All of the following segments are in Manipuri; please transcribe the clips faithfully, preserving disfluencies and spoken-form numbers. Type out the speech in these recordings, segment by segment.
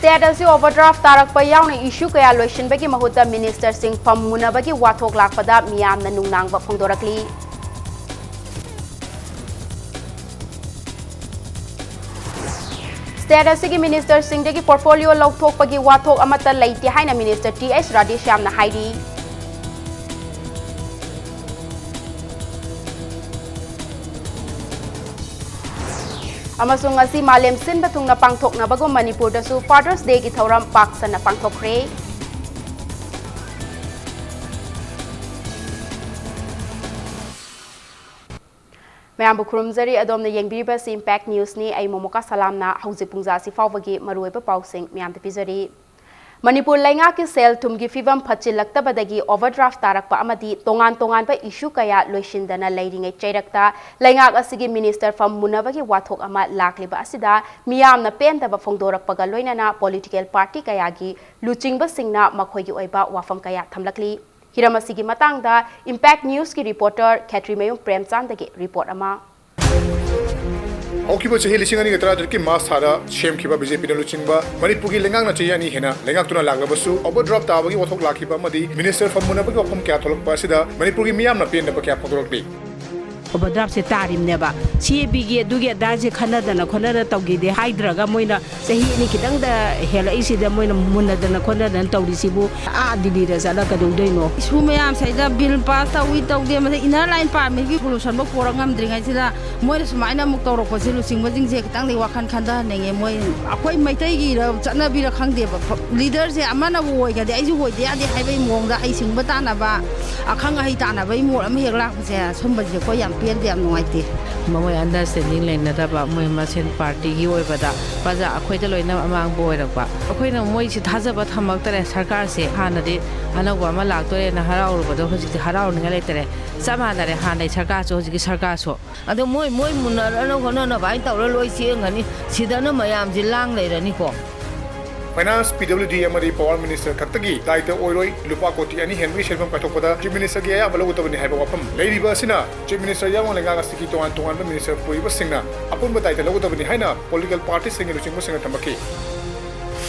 State ꯑꯁꯤ overdraft ꯇꯥꯔꯛꯄ ꯌꯥꯎꯅ issue ꯀꯌꯥ ꯂꯣꯏꯁꯤꯟꯕꯒꯤ ꯃꯍꯨꯠꯇ ministerꯁꯤꯡ ꯐꯝ ꯃꯨꯟꯅꯕꯒꯤ ꯋꯥꯊꯣꯛ ꯂꯥꯛꯄꯗ ꯃꯤꯌꯥꯝꯅ ꯅꯨꯡꯅꯥꯡꯕ ꯐꯣꯡꯗꯣꯔꯛꯂꯤ꯫ State ꯑꯁꯤꯒꯤ ministerꯁꯤꯡꯗꯒꯤ portfolio ꯂꯧꯊꯣꯛꯄꯒꯤ ꯋꯥꯊꯣꯛ ꯑꯃꯠꯇ ꯂꯩꯇꯦ ꯍꯥꯏꯅ minister ꯇꯤ ꯑꯩꯆ ꯔꯥꯙꯦꯁ꯭ꯌꯥꯝꯅ ꯍꯥꯏꯔꯤ꯫ ꯑꯃꯁꯨꯡ ꯉꯁꯤ ꯃꯥꯂꯦꯝ ꯁꯤꯟꯕ ꯊꯨꯡꯅ ꯄꯥꯡꯊꯣꯛꯅꯕꯒꯨꯝ ꯃꯅꯤꯄꯨꯔꯗꯁꯨ Father's Dayꯒꯤ ꯊꯧꯔꯝ ꯄꯥꯛ ꯁꯟꯅ ꯄꯥꯡꯊꯣꯛꯈ꯭ꯔꯦ꯫ ꯃꯌꯥꯝꯕꯨ ꯈꯨꯔꯨꯝꯖꯔꯤ, ꯑꯗꯣꯝꯅ ꯌꯦꯡꯕꯤꯔꯤꯕꯁꯤ Impact Newsꯅꯤ꯫ ꯑꯩ ꯃꯣꯃꯣꯀꯥ ꯁꯂꯥꯝꯅ ꯍꯧꯖꯤꯛ ꯄꯨꯡꯖꯥ ꯑꯁꯤ ꯐꯥꯎꯕꯒꯤ ꯃꯔꯨꯑꯣꯏꯕ ꯄꯥꯎꯁꯤꯡ ꯃꯌꯥꯝꯗ ꯄꯤꯖꯔꯤ꯫ ꯃꯅꯤꯄꯨꯔ ꯂꯩꯉꯥꯛꯀꯤ ꯁꯦꯜ ꯊꯨꯝꯒꯤ ꯐꯤꯕꯝ ꯐꯠꯆꯤꯜꯂꯛꯇꯕꯗꯒꯤ overdraft ꯇꯥꯔꯛꯄ ꯑꯃꯗꯤ ꯇꯣꯉꯥꯟ ꯇꯣꯉꯥꯟꯕ issue ꯀꯌꯥ ꯂꯣꯏꯁꯤꯟꯗꯅ ꯂꯩꯔꯤꯉꯩ ꯆꯩꯔꯛꯇ ꯂꯩꯉꯥꯛ ꯑꯁꯤꯒꯤ minister ꯐꯝ ꯃꯨꯟꯅꯕꯒꯤ ꯋꯥꯊꯣꯛ ꯑꯃ ꯂꯥꯛꯂꯤꯕ ꯑꯁꯤꯗ ꯃꯤꯌꯥꯝꯅ ꯄꯦꯟꯗꯕ ꯐꯣꯡꯗꯣꯔꯛꯄꯒ ꯂꯣꯏꯅꯅ political party ꯀꯌꯥꯒꯤ ꯂꯨꯆꯤꯡꯕꯁꯤꯡꯅ ꯃꯈꯣꯏꯒꯤ ꯑꯣꯏꯕ ꯋꯥꯐꯝ ꯀꯌꯥ ꯊꯝꯂꯛꯂꯤ꯫ ꯍꯤꯔꯝ ꯑꯁꯤꯒꯤ ꯃꯇꯥꯡꯗ Impact Newsꯀꯤ reporter ꯈꯦꯇ꯭ꯔꯤꯃꯌꯨꯝ ꯄ꯭ꯔꯦꯝꯆꯥꯟꯗꯒꯤ report ꯑꯃ꯫ ꯍꯧꯈꯤꯕ ꯆꯍꯤ ꯂꯤꯁꯤꯡ ꯑꯅꯤꯒ ꯇꯔꯥꯇꯔꯦꯠꯀꯤ ꯃꯥꯔꯆ ꯊꯥꯗ ꯁꯦꯝꯈꯤꯕ ꯕꯤ ꯖꯦ ꯄꯤꯅ ꯂꯨꯆꯤꯡꯕ ꯃꯅꯤꯄꯨꯔꯒꯤ ꯂꯩꯉꯥꯛꯅ ꯆꯍꯤ ꯑꯅꯤ ꯍꯦꯟꯅ ꯂꯩꯉꯥꯛꯇꯨꯅ ꯂꯥꯛꯂꯕꯁꯨ, overdraft ꯇꯥꯕꯒꯤ ꯋꯥꯊꯣꯛ ꯂꯥꯛꯈꯤꯕ ꯑꯃꯗꯤ minister ꯐꯝ ꯃꯨꯟꯅꯕꯒꯤ ꯋꯥꯐꯝ ꯀꯌꯥ ꯊꯣꯛꯂꯛꯄ ꯑꯁꯤꯗ ꯃꯅꯤꯄꯨꯔꯒꯤ ꯃꯤꯌꯥꯝꯅ ꯄꯦꯟꯗꯕ ꯀꯌꯥ ꯐꯣꯡꯗꯣꯔꯛꯂꯤ꯫ Overdraftꯁꯦ ꯇꯥꯔꯤꯕꯅꯦꯕ꯫ ꯁꯤ ꯑꯦ ꯕꯤꯒꯤ ꯑꯗꯨꯒꯤ ꯑꯗꯥꯁꯦ ꯈꯟꯅꯗꯅ ꯈꯣꯠꯅꯗꯅ ꯇꯧꯈꯤꯗꯦ ꯍꯥꯏꯗ꯭ꯔꯒ ꯃꯣꯏꯅ ꯆꯍꯤ ꯑꯅꯤ ꯈꯤꯇꯪꯗ ꯍꯦꯜꯂꯛꯏꯁꯤꯗ ꯃꯣꯏꯅ ꯃꯨꯟꯅꯗꯅ ꯈꯣꯠꯅꯗꯅ ꯇꯧꯔꯤꯁꯤꯕꯨ ꯑꯥ ꯗꯤꯜꯂꯤꯗ ꯆꯠꯂ ꯀꯩꯗꯧꯗꯣꯏꯅꯣ? Issue ꯃꯌꯥꯝꯁꯤꯗ bill pass ꯇꯧꯏ ꯇꯧꯗꯦ, ꯃꯁꯤ inner line permitꯀꯤ solutionꯕꯨ ꯄꯨꯔꯛ ꯉꯝꯗ꯭ꯔꯤꯉꯩꯁꯤꯗ ꯃꯣꯏꯅ ꯁꯨꯃꯥꯏꯅ ꯑꯃꯨꯛ ꯇꯧꯔꯛꯄꯁꯦ ꯂꯨꯆꯤꯡꯕꯁꯤꯡꯁꯦ ꯈꯤꯇꯪꯗꯤ ꯋꯥꯈꯜ ꯈꯟꯊꯍꯟꯅꯤꯡꯉꯦ꯫ ꯃꯣꯏ ꯑꯩꯈꯣꯏ ꯃꯩꯇꯩꯒꯤꯔ ꯆꯠꯅꯕꯤꯔ ꯈꯪꯗꯦꯕ, leaderꯁꯦ ꯑꯃꯅꯕꯨ ꯑꯣꯏꯈ꯭ꯔꯗꯤ ꯑꯩꯁꯨ ꯑꯣꯏꯗ ꯌꯥꯗꯦ ꯍꯥꯏꯕꯒꯤ ꯃꯑꯣꯡꯗ ꯍꯩꯁꯤꯡꯕ ꯇꯥꯟꯅꯕ, ꯑꯈꯪ ꯑꯍꯩ ꯇꯥꯟꯅꯕꯒꯤ ꯃꯑꯣꯡ ꯑꯃ ꯍꯦꯛ ꯂꯥꯛꯄꯁꯦ, ꯁꯨꯝꯕꯁꯦ ꯑꯩꯈꯣꯏ ꯌꯥꯝ ꯄꯦꯟꯗꯦ, ꯌꯥꯝ ꯅꯨꯡꯉꯥꯏꯇꯦ꯫ ꯃꯣꯏ understanding ꯂꯩꯅꯗꯕ, ꯃꯣꯏ ꯃꯁꯦꯟ partyꯒꯤ ꯑꯣꯏꯕꯗ ꯄ꯭ꯔꯖꯥ ꯑꯩꯈꯣꯏꯗ ꯂꯣꯏꯅ ꯑꯃꯥꯡꯕ ꯑꯣꯏꯔꯛꯄ꯫ ꯑꯩꯈꯣꯏꯅ ꯃꯣꯏꯁꯤ ꯊꯥꯖꯕ ꯊꯝꯃꯛꯇꯔꯦ꯫ ꯁꯔꯀꯥꯔꯁꯦ ꯍꯥꯟꯅꯗꯤ ꯑꯅꯧꯕ ꯑꯃ ꯂꯥꯛꯇꯣꯔꯦꯅ ꯍꯔꯥꯎꯔꯨꯕꯗꯣ ꯍꯧꯖꯤꯛꯇꯤ ꯍꯔꯥꯎꯅꯤꯡꯉꯥꯏ ꯂꯩꯇꯔꯦ꯫ ꯆꯞ ꯃꯥꯟꯅꯔꯦ ꯍꯥꯟꯅꯩ ꯁꯔꯀꯥꯔꯁꯨ ꯍꯧꯖꯤꯛꯀꯤ ꯁꯔꯀꯥꯔꯁꯨ꯫ ꯑꯗꯣ ꯃꯣꯏ, ꯃꯣꯏ ꯃꯨꯟꯅꯔꯅ ꯍꯣꯠꯅꯅꯕ ꯍꯥꯏꯅ ꯇꯧꯔ ꯂꯣꯏ ꯆꯦꯟꯒꯅꯤ꯫ ꯁꯤꯗꯅ ꯃꯌꯥꯝꯁꯦ ꯂꯥꯡ ꯂꯩꯔꯅꯤꯀꯣ꯫ Finance, P W D ꯑꯃꯗꯤ Power Minister ꯈꯛꯇꯒꯤ ꯗꯥꯏꯇ ꯑꯣꯏꯔꯣꯏ꯫ ꯂꯨꯄꯥ ꯀꯣꯇꯤ ꯑꯅꯤ ꯍꯦꯟꯕꯒꯤ ꯁꯦꯟꯐꯝ ꯀꯥꯏꯊꯣꯛꯄꯗ Chief Ministerꯒꯤ ꯑꯌꯥꯕ ꯂꯧꯒꯗꯕꯅꯤ ꯍꯥꯏꯕ ꯋꯥꯐꯝ ꯂꯩꯔꯤꯕ ꯑꯁꯤꯅ Chief Minister ꯌꯥꯎꯅ ꯂꯩꯉꯥꯛ ꯑꯁꯤꯒꯤ ꯇꯣꯉꯥꯟ ꯇꯣꯉꯥꯟꯕ minister ꯄꯨꯔꯤꯕꯁꯤꯡꯅ ꯑꯄꯨꯟꯕ ꯗꯥꯏꯇ ꯂꯧꯒꯗꯕꯅꯤ ꯍꯥꯏꯅ political partyꯁꯤꯡꯒꯤ ꯂꯨꯆꯤꯡꯕꯁꯤꯡꯅ ꯊꯝꯃꯛꯈꯤ꯫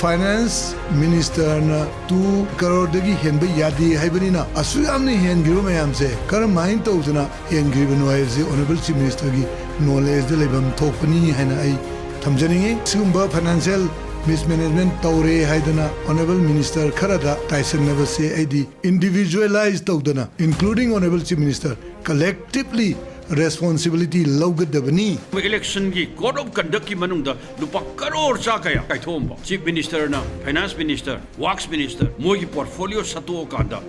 Finance Ministerꯅ two crore ꯗꯒꯤ ꯍꯦꯟꯕ ꯌꯥꯗꯦ ꯍꯥꯏꯕꯅꯤꯅ, ꯑꯁꯨꯛ ꯌꯥꯝꯅ ꯍꯦꯟꯈ꯭ꯔꯤꯕ ꯃꯌꯥꯝꯁꯦ ꯀꯔꯝꯍꯥꯏꯅ ꯇꯧꯗꯅ ꯍꯦꯟꯈ꯭ꯔꯤꯕꯅꯣ ꯍꯥꯏꯕꯁꯤ Honourable Chief Ministerꯒꯤ knowledgeꯗ ꯂꯩꯐꯝ ꯊꯣꯛꯄꯅꯤ ꯍꯥꯏꯅ ꯑꯩ ꯊꯝꯖꯅꯤꯡꯉꯤ꯫ ꯁꯤꯒꯨꯝꯕ financial mismanagement ꯇꯧꯔꯦ ꯍꯥꯏꯗꯅ Honourable Minister ꯈꯔꯗ ꯇꯥꯏꯁꯟꯅꯕꯁꯦ ꯑꯩꯗꯤ individualize ꯇꯧꯗꯅ, including Honourable Chief Minister, collectively responsibility ꯂꯧꯒꯗꯕꯅꯤ꯫ Electionꯒꯤ code of conductꯀꯤ ꯃꯅꯨꯡꯗ ꯂꯨꯄꯥ ꯀꯔꯣꯔ ꯆꯥ ꯀꯌꯥ ꯀꯥꯏꯊꯣꯛꯑꯝꯕ Chief Ministerꯅ, Finance Minister, Works Minister ꯃꯣꯏꯒꯤ portfolio ꯁꯠꯇꯣꯛꯑꯀꯥꯟꯗ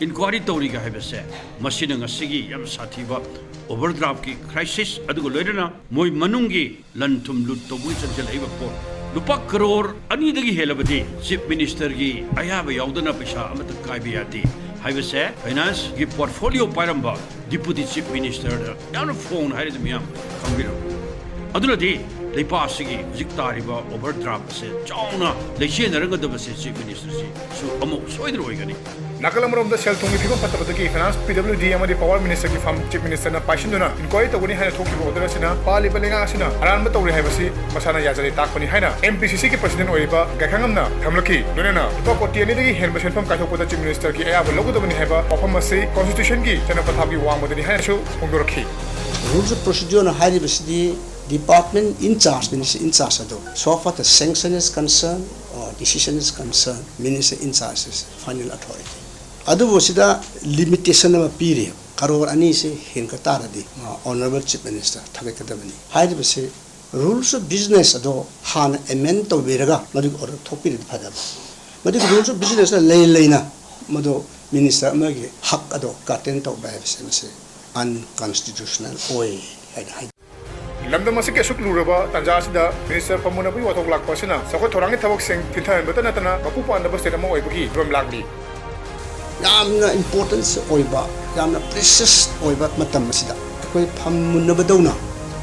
inquiry ꯇꯧꯔꯤꯒ ꯍꯥꯏꯕꯁꯦ, ꯃꯁꯤꯅ ꯉꯁꯤꯒꯤ ꯌꯥꯝ ꯁꯥꯊꯤꯕ overdraftꯀꯤ crisis, ꯑꯗꯨꯒ ꯂꯣꯏꯅꯅ ꯃꯣꯏ ꯃꯅꯨꯡꯒꯤ ꯂꯟ ꯊꯨꯝ ꯂꯨꯠ ꯇꯧꯕꯒꯤ ꯆꯪꯁꯤꯜꯂꯛꯏꯕ ꯄꯣꯠ, ꯂꯨꯄꯥ ꯀꯔꯣꯔ ꯑꯅꯤꯗꯒꯤ ꯍꯦꯜꯂꯕꯗꯤ Chief Ministerꯒꯤ ꯑꯌꯥꯕ ꯌꯥꯎꯗꯅ ꯄꯩꯁꯥ ꯑꯃꯠꯇ ꯀꯥꯏꯕ ꯌꯥꯗꯦ ꯍꯥꯏꯕꯁꯦ Financeꯒꯤ portfolio ꯄꯥꯏꯔꯝꯕ Deputy Chief Ministerꯗ ꯌꯥꯝꯅ ꯐꯣꯡꯅ ꯍꯥꯏꯔꯤꯗ ꯃꯤꯌꯥꯝ ꯈꯪꯕꯤꯔꯝꯒꯅꯤ꯫ ꯑꯗꯨꯅꯗꯤ ꯂꯩꯄꯥꯛ ꯑꯁꯤꯒꯤ ꯍꯧꯖꯤꯛ ꯇꯥꯔꯤꯕ overdraft ꯑꯁꯦ ꯆꯥꯎꯅ ꯂꯩꯆꯦꯟꯅꯔꯒꯗꯕꯁꯦ Chief Ministerꯁꯤꯁꯨ ꯑꯃꯨꯛ ꯁꯣꯏꯗꯅ ꯑꯣꯏꯒꯅꯤ꯫ ꯅꯥꯀꯜ ꯑꯃꯔꯣꯝꯗ ꯁꯦꯜ ꯊꯨꯝꯒꯤ ꯐꯤꯕꯝ ꯐꯠꯇꯕꯗꯒꯤ Finance, PWD ꯑꯃꯗꯤ Power Ministerꯒꯤ ꯐꯝ Chief Ministerꯅ ꯄꯥꯏꯁꯤꯟꯗꯨꯅ inquiry ꯇꯧꯒꯅꯤ ꯍꯥꯏꯅ ꯊꯣꯛꯈꯤꯕ order ꯑꯁꯤꯅ ꯄꯥꯜꯂꯤꯕ ꯂꯩꯉꯥꯛ ꯑꯁꯤꯅ ꯑꯔꯥꯟꯕ ꯇꯧꯔꯦ ꯍꯥꯏꯕꯁꯤ ꯃꯁꯥꯅ ꯌꯥꯖꯔꯦ ꯇꯥꯛꯄꯅꯤ ꯍꯥꯏꯅ MPCCꯒꯤ President ꯑꯣꯏꯔꯤꯕ ꯒꯥꯏꯈꯥꯉꯝꯅ ꯊꯝꯂꯛꯈꯤ꯫ ꯂꯣꯏꯅꯅ ꯂꯨꯄꯥ ꯀꯣꯇꯤ ꯑꯅꯤꯗꯒꯤ ꯍꯦꯟꯕ ꯁꯦꯟꯐꯝ ꯀꯥꯏꯊꯣꯛꯄꯗ Chief Ministerꯒꯤ ꯑꯌꯥꯕ ꯂꯧꯒꯗꯕꯅꯤ ꯍꯥꯏꯕ ꯋꯥꯐꯝ ꯑꯁꯤ Constitutionꯒꯤ ꯆꯠꯅ ꯄꯊꯥꯞꯀꯤ ꯋꯥꯡꯃꯗꯅꯤ ꯍꯥꯏꯅꯁꯨ ꯐꯣꯡꯗꯣꯔꯛꯈꯤ꯫ Rules of Procedure ꯍꯥꯏꯔꯤꯕꯁꯤꯗꯤ department in charge, minister in charge ꯑꯗꯨ, so far the sanction is concerned or decision is concerned, minister in charge is final authority. ꯑꯗꯨꯕꯨ ꯁꯤꯗ limitation ꯑꯃ ꯄꯤꯔꯤ, ꯀꯔꯣꯔ ꯑꯅꯤꯁꯤ ꯍꯦꯟꯒꯠ ꯇꯥꯔꯗꯤ Honourable Chief Minister ꯊꯥꯒꯠꯀꯗꯕꯅꯤ ꯍꯥꯏꯔꯤꯕꯁꯤ꯫ Rules of Business ꯑꯗꯣ ꯍꯥꯟꯅ amend ꯇꯧꯕꯤꯔꯒ ꯃꯗꯨꯒꯤ order ꯊꯣꯛꯄꯤꯔꯗꯤ ꯐꯗꯕ꯫ ꯃꯗꯨꯒꯤ Rules of Businessꯅ ꯂꯩ ꯂꯩꯅ ꯃꯗꯨ minister ꯑꯃꯒꯤ ꯍꯛ ꯑꯗꯣ curtail ꯇꯧꯕ ꯍꯥꯏꯕꯁꯦ ꯃꯁꯤ unconstitutional ꯑꯣꯏ ꯍꯥꯏꯅ ꯍꯥꯏ꯫ ꯂꯝꯗꯝ ꯑꯁꯤꯒꯤ ꯑꯁꯨꯛ ꯂꯨꯔꯕ ꯇꯥꯟꯖꯥ ꯑꯁꯤꯗ Minister ꯐꯝꯃꯨꯅꯕꯒꯤ ꯋꯥꯊꯣꯛ ꯂꯥꯛꯄ ꯑꯁꯤꯅ ꯆꯥꯎꯈꯠ ꯊꯧꯔꯥꯡꯒꯤ ꯊꯕꯛꯁꯤꯡ ꯊꯤꯟꯊꯍꯟꯕꯇ ꯅꯠꯇꯅ ꯃꯄꯨ ꯄꯥꯟꯗꯕ state ꯑꯃ ꯑꯣꯏꯕꯒꯤ ꯐꯤꯕꯝ ꯂꯥꯛꯂꯤ꯫ ꯌꯥꯝꯅ importance ꯑꯣꯏꯕ, ꯌꯥꯝꯅ precious ꯑꯣꯏꯕ ꯃꯇꯝ ꯑꯁꯤꯗ ꯑꯩꯈꯣꯏ ꯐꯝꯃꯨꯟꯅꯕꯗꯧꯅ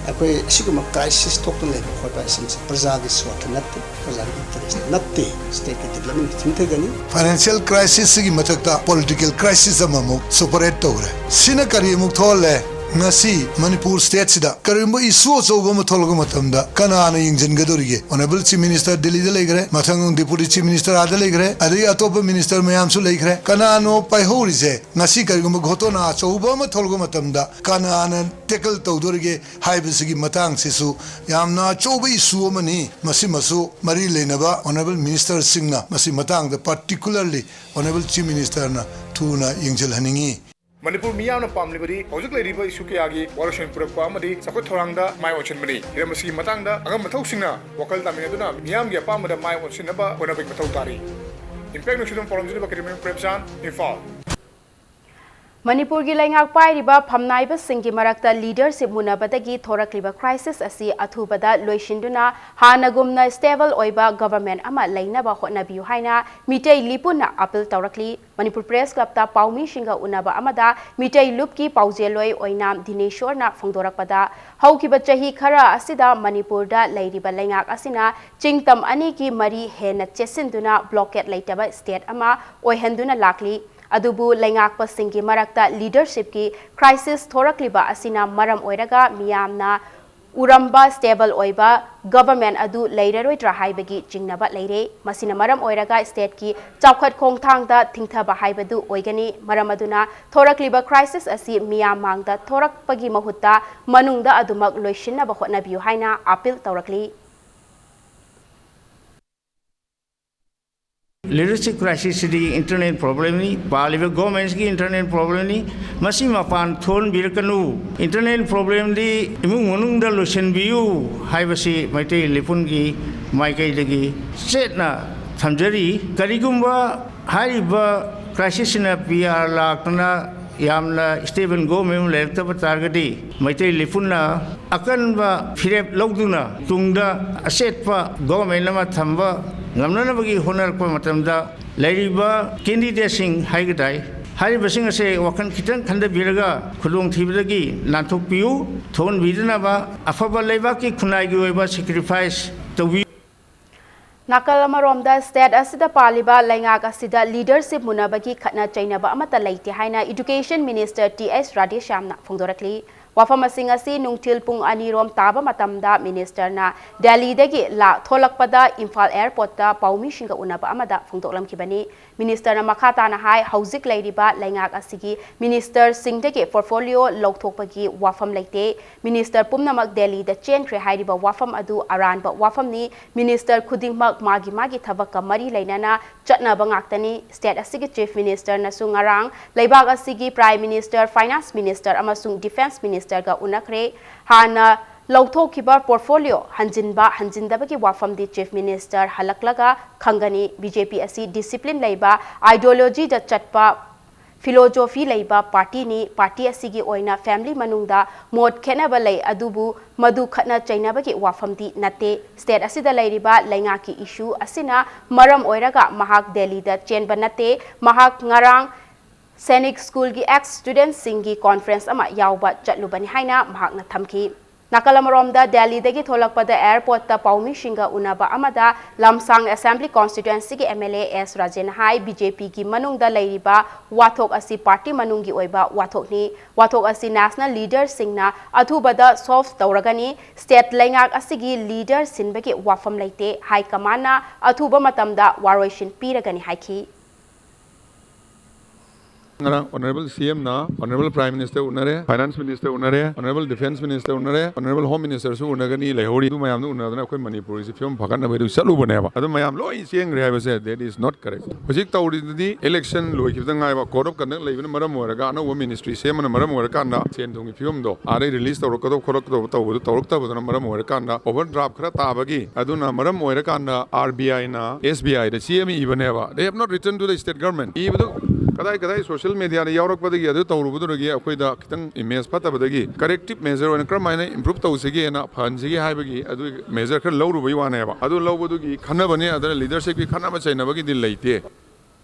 ꯑꯩꯈꯣꯏ ꯑꯁꯤꯒꯨꯝꯕ crisis ꯊꯣꯛꯇꯨꯅ ꯂꯩꯕ ꯈꯣꯠꯄ ꯍꯥꯏꯕꯁꯤ ꯃꯁꯤ ꯄ꯭ꯔꯖꯥꯒꯤ ꯁ꯭ꯋꯥꯔꯊ ꯅꯠꯇꯦ, ꯄ꯭ꯔꯖꯥꯒꯤ interest ꯅꯠꯇꯦ, stateꯀꯤ development ꯊꯤꯡꯊꯒꯅꯤ꯫ Financial crisisꯁꯤꯒꯤ ꯃꯊꯛꯇ political crisis ꯑꯃꯃꯨꯛ supersede ꯇꯧꯈ꯭ꯔꯦ꯫ ꯁꯤꯅ ꯀꯔꯤ ꯑꯃꯨꯛ ꯊꯣꯛꯍꯜꯂꯦ? ꯉꯁꯤ ꯃꯅꯤꯄꯨꯔ ꯁ꯭ꯇꯦꯠꯁꯤꯗ ꯀꯔꯤꯒꯨꯝꯕ ꯏꯁꯨ ꯑꯆꯧꯕ ꯑꯃ ꯊꯣꯛꯂꯛꯄ ꯃꯇꯝꯗ ꯀꯅꯥꯅ ꯌꯦꯡꯁꯤꯟꯒꯗꯧꯔꯤꯒꯦ? ꯑꯣꯅꯔꯦꯕꯜ ꯆꯤꯐ ꯃꯤꯅꯤꯁꯇꯔ ꯗꯤꯜꯂꯤꯗ ꯂꯩꯈ꯭ꯔꯦ, ꯃꯊꯪ ꯗꯤꯄꯨꯇꯤ ꯆꯤꯐ ꯃꯤꯅꯤꯁꯇꯔ ꯑꯥꯗ ꯂꯩꯈ꯭ꯔꯦ, ꯑꯗꯒꯤ ꯑꯇꯣꯞꯄ ꯃꯤꯅꯤꯁꯇꯔ ꯃꯌꯥꯝꯁꯨ ꯂꯩꯈ꯭ꯔꯦ꯫ ꯀꯅꯥꯅꯣ ꯄꯥꯏꯍꯧꯔꯤꯁꯦ? ꯉꯁꯤ ꯀꯔꯤꯒꯨꯝꯕ ꯘꯣꯇꯣꯅꯥ ꯑꯆꯧꯕ ꯑꯃ ꯊꯣꯛꯂꯛꯄ ꯃꯇꯝꯗ ꯀꯅꯥꯅ ꯇꯦꯀꯜ ꯇꯧꯗꯣꯔꯤꯒꯦ ꯍꯥꯏꯕꯁꯤꯒꯤ ꯃꯇꯥꯡꯁꯤꯁꯨ ꯌꯥꯝꯅ ꯑꯆꯧꯕ ꯏꯁꯨ ꯑꯃꯅꯤ꯫ ꯃꯁꯤꯃꯁꯨ ꯃꯔꯤ ꯂꯩꯅꯕ ꯑꯣꯅꯔꯦꯕꯜ ꯃꯤꯅꯤꯁꯇꯔꯁꯤꯡꯅ ꯃꯁꯤ ꯃꯇꯥꯡꯗ ꯄꯥꯔꯇꯤꯀꯨꯂꯔꯂꯤ ꯑꯣꯅꯔꯦꯕꯜ ꯆꯤꯐ ꯃꯤꯅꯤꯁꯇꯔꯅ ꯊꯨꯅ ꯌꯦꯡꯁꯤꯜꯍꯟꯅꯤꯡꯏ꯫ ꯃꯅꯤꯄꯨꯔ ꯃꯤꯌꯥꯝꯅ ꯄꯥꯝꯂꯤꯕꯗꯤ ꯍꯧꯖꯤꯛ ꯂꯩꯔꯤꯕ ꯏꯁꯨ ꯀꯌꯥꯒꯤ ꯋꯥꯔꯣꯏꯁꯤꯟ ꯄꯨꯔꯛꯄ ꯑꯃꯗꯤ ꯆꯥꯎꯈꯠ ꯊꯧꯔꯥꯡꯗ ꯃꯥꯏ ꯑꯣꯟꯁꯤꯟꯕꯅꯤ꯫ ꯍꯤꯔꯝ ꯑꯁꯤꯒꯤ ꯃꯇꯥꯡꯗ ꯑꯉꯝꯕ ꯊꯧꯁꯤꯡꯅ ꯋꯥꯈꯜ ꯇꯥꯃꯤꯟꯅꯗꯨꯅ ꯃꯤꯌꯥꯝꯒꯤ ꯑꯄꯥꯝꯕꯗ ꯃꯥꯏ ꯑꯣꯟꯁꯤꯟꯅꯕ ꯍꯣꯠꯅꯕꯒꯤ ꯃꯊꯧ ꯇꯥꯔꯤ꯫ ꯏꯝꯄꯦꯛ ꯅ꯭ꯌꯨꯁꯀꯤꯗꯃꯛ ꯄꯥꯎꯂꯝꯖꯤꯟꯕ ꯀꯦꯇꯔꯤꯃꯌꯨꯝ ꯄ꯭ꯔꯦꯝꯆꯥꯟ, ꯏꯝꯐꯥꯜ꯫ ꯃꯅꯤꯄꯨꯔꯒꯤ ꯂꯩꯉꯥꯛ ꯄꯥꯏꯔꯤꯕ ꯐꯝꯅꯥꯏꯕꯁꯤꯡꯒꯤ ꯃꯔꯛꯇ ꯂꯤꯗꯔꯁꯤꯞ ꯃꯨꯟꯅꯕꯗꯒꯤ ꯊꯣꯔꯛꯂꯤꯕ ꯀ꯭ꯔꯥꯏꯁꯤꯁ ꯑꯁꯤ ꯑꯊꯨꯕꯗ ꯂꯣꯏꯁꯤꯟꯗꯨꯅ ꯍꯥꯟꯅꯒꯨꯝꯅ ꯁ꯭ꯇꯦꯕꯜ ꯑꯣꯏꯕ ꯒꯚꯔꯟꯃꯦꯟꯠ ꯑꯃ ꯂꯩꯅꯕ ꯍꯣꯠꯅꯕꯤꯌꯨ ꯍꯥꯏꯅ ꯃꯤꯇꯩ ꯂꯤꯄꯨꯟꯅ ꯑꯥꯄꯤꯜ ꯇꯧꯔꯛꯂꯤ꯫ ꯃꯅꯤꯄꯨꯔ ꯄ꯭ꯔꯦꯁ ꯀ꯭ꯂꯕꯇ ꯄꯥꯎꯃꯤꯁꯤꯡꯒ ꯎꯅꯕ ꯑꯃꯗ ꯃꯤꯇꯩ ꯂꯨꯞꯀꯤ ꯄꯥꯎꯖꯦꯜꯂꯣꯏ ꯑꯣꯏꯅꯥꯝ ꯗꯤꯅꯦꯁꯣꯔꯅ ꯐꯣꯡꯗꯣꯔꯛꯄꯗ, ꯍꯧꯈꯤꯕ ꯆꯍꯤ ꯈꯔ ꯑꯁꯤꯗ ꯃꯅꯤꯄꯨꯔꯗ ꯂꯩꯔꯤꯕ ꯂꯩꯉꯥꯛ ꯑꯁꯤꯅ ꯆꯤꯡꯇꯝ ꯑꯅꯤꯒꯤ ꯃꯔꯤ ꯍꯦꯟꯅ ꯆꯦꯠꯁꯤꯟꯗꯨꯅ ꯕ꯭ꯂꯣꯀꯦꯠ ꯂꯩꯇꯕ ꯁ꯭ꯇꯦꯠ ꯑꯃ ꯑꯣꯏꯍꯟꯗꯨꯅ ꯂꯥꯛꯂꯤ꯫ ꯑꯗꯨꯕꯨ ꯂꯩꯉꯥꯛꯄꯁꯤꯡꯒꯤ ꯃꯔꯛꯇ ꯂꯤꯗꯔꯁꯤꯞꯀꯤ ꯀ꯭ꯔꯥꯏꯁꯤꯁ ꯊꯣꯔꯛꯂꯤꯕ ꯑꯁꯤꯅ ꯃꯔꯝ ꯑꯣꯏꯔꯒ ꯃꯤꯌꯥꯝꯅ ꯎꯔꯝꯕ ꯁ꯭ꯇꯦꯕꯜ ꯑꯣꯏꯕ ꯒꯚꯔꯟꯃꯦꯟꯠ ꯑꯗꯨ ꯂꯩꯔꯔꯣꯏꯗ꯭ꯔꯥ ꯍꯥꯏꯕꯒꯤ ꯆꯤꯡꯅꯕ ꯂꯩꯔꯦ꯫ ꯃꯁꯤꯅ ꯃꯔꯝ ꯑꯣꯏꯔꯒ ꯁ꯭ꯇꯦꯠꯀꯤ ꯆꯥꯎꯈꯠ ꯈꯣꯡꯊꯥꯡꯗ ꯊꯤꯡꯊꯕ ꯍꯥꯏꯕꯗꯨ ꯑꯣꯏꯒꯅꯤ꯫ ꯃꯔꯝ ꯑꯗꯨꯅ ꯊꯣꯔꯛꯂꯤꯕ ꯀ꯭ꯔꯥꯏꯁꯤꯁ ꯑꯁꯤ ꯃꯤꯌꯥꯝ ꯃꯥꯡꯗ ꯊꯣꯔꯛꯄꯒꯤ ꯃꯍꯨꯠꯇ ꯃꯅꯨꯡꯗ ꯑꯗꯨꯃꯛ ꯂꯣꯏꯁꯤꯟꯅꯕ ꯍꯣꯠꯅꯕꯤꯌꯨ ꯍꯥꯏꯅ ꯑꯥꯄꯤꯜ ꯇꯧꯔꯛꯂꯤ꯫ ꯂꯤꯗꯔꯁꯤꯞ ꯀ꯭ꯔꯥꯏꯁꯤꯁꯁꯤꯗꯤ ꯏꯟꯇꯔꯅꯦꯜ ꯄ꯭ꯔꯣꯕ꯭ꯂꯦꯝꯅꯤ, ꯄꯥꯜꯂꯤꯕ ꯒꯣꯔꯃꯦꯟꯁꯀꯤ ꯏꯟꯇꯔꯅꯦꯜ ꯄ꯭ꯔꯣꯕ꯭ꯂꯦꯝꯅꯤ꯫ ꯃꯁꯤ ꯃꯄꯥꯟ ꯊꯣꯛꯍꯟꯕꯤꯔꯛꯀꯅꯨ꯫ ꯏꯟꯇꯔꯅꯦꯜ ꯄ꯭ꯔꯣꯕ꯭ꯂꯦꯝꯗꯤ ꯏꯃꯨꯡ ꯃꯅꯨꯡꯗ ꯂꯣꯏꯁꯤꯟꯕꯤꯌꯨ ꯍꯥꯏꯕꯁꯤ ꯃꯩꯇꯩ ꯂꯤꯄꯨꯟꯒꯤ ꯃꯥꯏꯀꯩꯗꯒꯤ ꯆꯦꯠꯅ ꯊꯝꯖꯔꯤ꯫ ꯀꯔꯤꯒꯨꯝꯕ ꯍꯥꯏꯔꯤꯕ ꯀ꯭ꯔꯥꯏꯁꯤꯁꯁꯤꯅ ꯄꯤ ꯑꯥꯔ ꯂꯥꯛꯇꯅ ꯌꯥꯝꯅ ꯁ꯭ꯇꯦꯕꯜ ꯒꯣꯔꯃꯦꯟ ꯑꯃ ꯂꯩꯔꯛꯇꯕ ꯇꯥꯔꯒꯗꯤ, ꯃꯩꯇꯩ ꯂꯤꯄꯨꯟꯅ ꯑꯀꯟꯕ ꯐꯤꯔꯦꯞ ꯂꯧꯗꯨꯅ ꯇꯨꯡꯗ ꯑꯆꯦꯠꯄ ꯒꯣꯔꯃꯦꯟ ꯑꯃ ꯊꯝꯕ ꯉꯝꯅꯅꯕꯒꯤ ꯍꯣꯠꯅꯔꯛꯄ ꯃꯇꯝꯗ, ꯂꯩꯔꯤꯕ ꯀꯦꯟꯗꯤꯗꯦꯠꯁꯤꯡ ꯍꯥꯏꯒꯗꯥꯏ, ꯍꯥꯏꯔꯤꯕꯁꯤꯡ ꯑꯁꯦ ꯋꯥꯈꯜ ꯈꯤꯇꯪ ꯈꯟꯊꯕꯤꯔꯒ ꯈꯨꯗꯣꯡꯊꯤꯕꯗꯒꯤ ꯅꯥꯟꯊꯣꯛꯄꯤꯌꯨ, ꯊꯣꯛꯍꯟꯕꯤꯗꯅꯕ ꯑꯐꯕ ꯂꯩꯕꯥꯛꯀꯤ ꯈꯨꯟꯅꯥꯏꯒꯤ ꯑꯣꯏꯕ ꯁꯦꯀ꯭ꯔꯤꯐꯥꯏꯁ ꯇꯧꯕꯤꯌꯨ꯫ ꯅꯥꯀꯜ ꯑꯃꯔꯣꯝꯗ, state ꯑꯁꯤꯗ ꯄꯥꯜꯂꯤꯕ ꯂꯩꯉꯥꯛ ꯑꯁꯤꯗ leadership ꯃꯨꯟꯅꯕꯒꯤ ꯈꯠꯅ ꯆꯩꯅꯕ ꯑꯃꯠꯇ ꯂꯩꯇꯦ ꯍꯥꯏꯅ Education Minister ꯇꯤ ꯑꯩꯆ ꯔꯥꯙꯦꯁ꯭ꯌꯥꯝꯅ ꯐꯣꯡꯗꯣꯔꯛꯂꯤ꯫ ꯋꯥꯐꯝ ꯑꯁꯤꯡ ꯑꯁꯤ ꯅꯨꯡꯊꯤꯜ ꯄꯨꯡ ꯑꯅꯤ ꯔꯣꯝ ꯇꯥꯕ ꯃꯇꯝꯗ ministerꯅ ꯗꯦꯜꯂꯤꯗꯒꯤ ꯂꯥ-, ꯊꯣꯛꯂꯛꯄꯗ ꯏꯝꯐꯥꯜ airportꯇ ꯄꯥꯎꯃꯤꯁꯤꯡꯒ ꯎꯅꯕ ꯑꯃꯗ ꯐꯣꯡꯗꯣꯛꯂꯝꯈꯤꯕꯅꯤ꯫ Ministerꯅ ꯃꯈꯥ ꯇꯥꯅ ꯍꯥꯏ, ꯍꯧꯖꯤꯛ ꯂꯩꯔꯤꯕ ꯂꯩꯉꯥꯛ ꯑꯁꯤꯒꯤ ministerꯁꯤꯡꯗꯒꯤ portfolio ꯂꯧꯊꯣꯛꯄꯒꯤ ꯋꯥꯐꯝ ꯂꯩꯇꯦ꯫ Minister ꯄꯨꯝꯅꯃꯛ ꯗꯦꯜꯂꯤꯗ ꯆꯦꯟꯈ꯭ꯔꯦ ꯍꯥꯏꯔꯤꯕ ꯋꯥꯐꯝ ꯑꯗꯨ ꯑꯔꯥꯟꯕ ꯋꯥꯐꯝꯅꯤ꯫ Minister ꯈꯨꯗꯤꯡꯃꯛ ꯃꯥꯒꯤ ꯃꯥꯒꯤ ꯊꯕꯛꯀ ꯃꯔꯤ ꯂꯩꯅꯅ ꯆꯠꯅꯕ ꯉꯥꯛꯇꯅꯤ꯫ State ꯑꯁꯤꯒꯤ Chief Ministerꯅꯁꯨ ꯉꯔꯥꯡ ꯂꯩꯕꯥꯛ ꯑꯁꯤꯒꯤ Prime Minister, Finance Minister ꯑꯃꯁꯨꯡ Defence Ministerꯒ ꯎꯅꯈ꯭ꯔꯦ꯫ ꯍꯥꯟꯅ ꯂꯧꯊꯣꯛꯈꯤꯕ portfolio ꯍꯟꯖꯤꯟꯕ ꯍꯟꯖꯤꯟꯗꯕꯒꯤ ꯋꯥꯐꯝꯗꯤ Chief Minister ꯍꯜꯂꯛꯂꯒ ꯈꯪꯒꯅꯤ꯫ ꯕꯤ ꯖꯦ ꯄꯤ ꯑꯁꯤ discipline ꯂꯩꯕ, ideologyꯗ ꯆꯠꯄ, philosophy ꯂꯩꯕ partyꯅꯤ꯫ Party ꯑꯁꯤꯒꯤ ꯑꯣꯏꯅ family ꯃꯅꯨꯡꯗ ꯃꯣꯠ ꯈꯦꯠꯅꯕ ꯂꯩ, ꯑꯗꯨꯕꯨ ꯃꯗꯨ ꯈꯠꯅ ꯆꯩꯅꯕꯒꯤ ꯋꯥꯐꯝꯗꯤ ꯅꯠꯇꯦ꯫ State ꯑꯁꯤꯗ ꯂꯩꯔꯤꯕ ꯂꯩꯉꯥꯛꯀꯤ issue ꯑꯁꯤꯅ ꯃꯔꯝ ꯑꯣꯏꯔꯒ ꯃꯍꯥꯛ ꯗꯦꯜꯂꯤꯗ ꯆꯦꯟꯕ ꯅꯠꯇꯦ꯫ ꯃꯍꯥꯛ ꯉꯔꯥꯡ ꯁꯩꯅꯤꯛ schoolꯒꯤ ex studentꯁꯤꯡꯒꯤ conference ꯑꯃ ꯌꯥꯎꯕ ꯆꯠꯂꯨꯕꯅꯤ ꯍꯥꯏꯅ ꯃꯍꯥꯛꯅ ꯊꯝꯈꯤ꯫ ꯅꯥꯀꯜ ꯑꯃꯔꯣꯝꯗ, ꯗꯦꯜꯂꯤꯗꯒꯤ ꯊꯣꯛꯂꯛꯄꯗ airportꯇ ꯄꯥꯎꯃꯤꯁꯤꯡꯒ ꯎꯅꯕ ꯑꯃꯗ ꯂꯝꯁꯥꯡ Assembly Constituencyꯒꯤ M L A ꯑꯦꯁ ꯔꯥꯖꯦꯟꯅ ꯍꯥꯏ, ꯕꯤ ꯖꯦ ꯄꯤꯒꯤ ꯃꯅꯨꯡꯗ ꯂꯩꯔꯤꯕ ꯋꯥꯊꯣꯛ ꯑꯁꯤ party ꯃꯅꯨꯡꯒꯤ ꯑꯣꯏꯕ ꯋꯥꯊꯣꯛꯅꯤ꯫ ꯋꯥꯊꯣꯛ ꯑꯁꯤ national leaderꯁꯤꯡꯅ ꯑꯊꯨꯕꯗ solve ꯇꯧꯔꯒꯅꯤ꯫ State ꯂꯩꯉꯥꯛ ꯑꯁꯤꯒꯤ leader ꯁꯤꯟꯕꯒꯤ ꯋꯥꯐꯝ ꯂꯩꯇꯦ꯫ High commandꯅ ꯑꯊꯨꯕ ꯃꯇꯝꯗ ꯋꯥꯔꯣꯏꯁꯤꯟ ꯄꯤꯔꯒꯅꯤ ꯍꯥꯏꯈꯤ꯫ ꯉꯔꯥꯡ Honourable C Mꯅ Honourable Prime Minister ꯎꯅꯔꯦ, Finance Minister ꯎꯅꯔꯦ, Honourable Defence Minister ꯎꯅꯔꯦ, Honourable Home Ministerꯁꯨ ꯎꯅꯒꯅꯤ ꯂꯩꯍꯧꯔꯤ꯫ ꯑꯗꯨ ꯃꯌꯥꯝꯗꯨ ꯎꯅꯗꯅ ꯑꯩꯈꯣꯏ ꯃꯅꯤꯄꯨꯔꯒꯤꯁꯤ ꯐꯤꯕꯝ ꯐꯒꯠꯅꯕꯒꯤ ꯆꯠꯂꯨꯕꯅꯦꯕ꯫ ꯑꯗꯨ ꯃꯌꯥꯝ ꯂꯣꯏ ꯆꯦꯟꯈ꯭ꯔꯦ ꯍꯥꯏꯕꯁꯦ, that is not correct꯫ ꯍꯧꯖꯤꯛ ꯇꯧꯔꯤꯗꯨꯗꯤ election ꯂꯣꯏꯈꯤꯕꯗ ꯉꯥꯏꯕ code of conduct ꯂꯩꯕꯅ ꯃꯔꯝ ꯑꯣꯏꯔꯒ, ꯑꯅꯧꯕ ministry ꯁꯦꯝꯕꯅ ꯃꯔꯝ ꯑꯣꯏꯔꯀꯥꯟꯗ ꯁꯦꯟ ꯊꯨꯝꯒꯤ ꯐꯤꯕꯝꯗꯣ ꯑꯥꯗꯩ release ꯇꯧꯔꯛꯀꯗꯧ ꯈꯣꯠꯂꯛꯀꯗꯧꯕ ꯇꯧꯕꯗꯨ ꯇꯧꯔꯛꯇꯕꯗꯨꯅ ꯃꯔꯝ ꯑꯣꯏꯔꯀꯥꯟꯗ overdraft ꯈꯔ ꯇꯥꯕꯒꯤ, ꯑꯗꯨꯅ ꯃꯔꯝ ꯑꯣꯏꯔꯀꯥꯟꯗ R B Iꯅ S B Iꯗ ꯆꯦ ꯑꯃ ꯏꯕꯅꯦꯕ꯫ They have not written to the state government. ꯏꯕꯗꯨ ꯀꯗꯥꯏ ꯀꯗꯥꯏ social mediaꯗ ꯌꯥꯎꯔꯛꯄꯗꯒꯤ, ꯑꯗꯨ ꯇꯧꯔꯨꯕꯗꯨꯗꯒꯤ ꯑꯩꯈꯣꯏꯗ ꯈꯤꯇꯪ image ꯐꯠꯇꯕꯗꯒꯤ corrective measure ꯑꯣꯏꯅ ꯀꯔꯝꯍꯥꯏꯅ improve ꯇꯧꯁꯤꯒꯦꯅ, ꯐꯍꯟꯁꯤꯒꯦ ꯍꯥꯏꯕꯒꯤ ꯑꯗꯨꯒꯤ measure ꯈꯔ ꯂꯧꯔꯨꯕꯒꯤ ꯋꯥꯅꯦꯕ꯫ ꯑꯗꯨ ꯂꯧꯕꯗꯨꯒꯤ ꯈꯟꯅꯕꯅꯤ, ꯑꯗꯨꯅ leadershipꯀꯤ ꯈꯠꯅꯕ ꯆꯩꯅꯕꯒꯤꯗꯤ ꯂꯩꯇꯦ꯫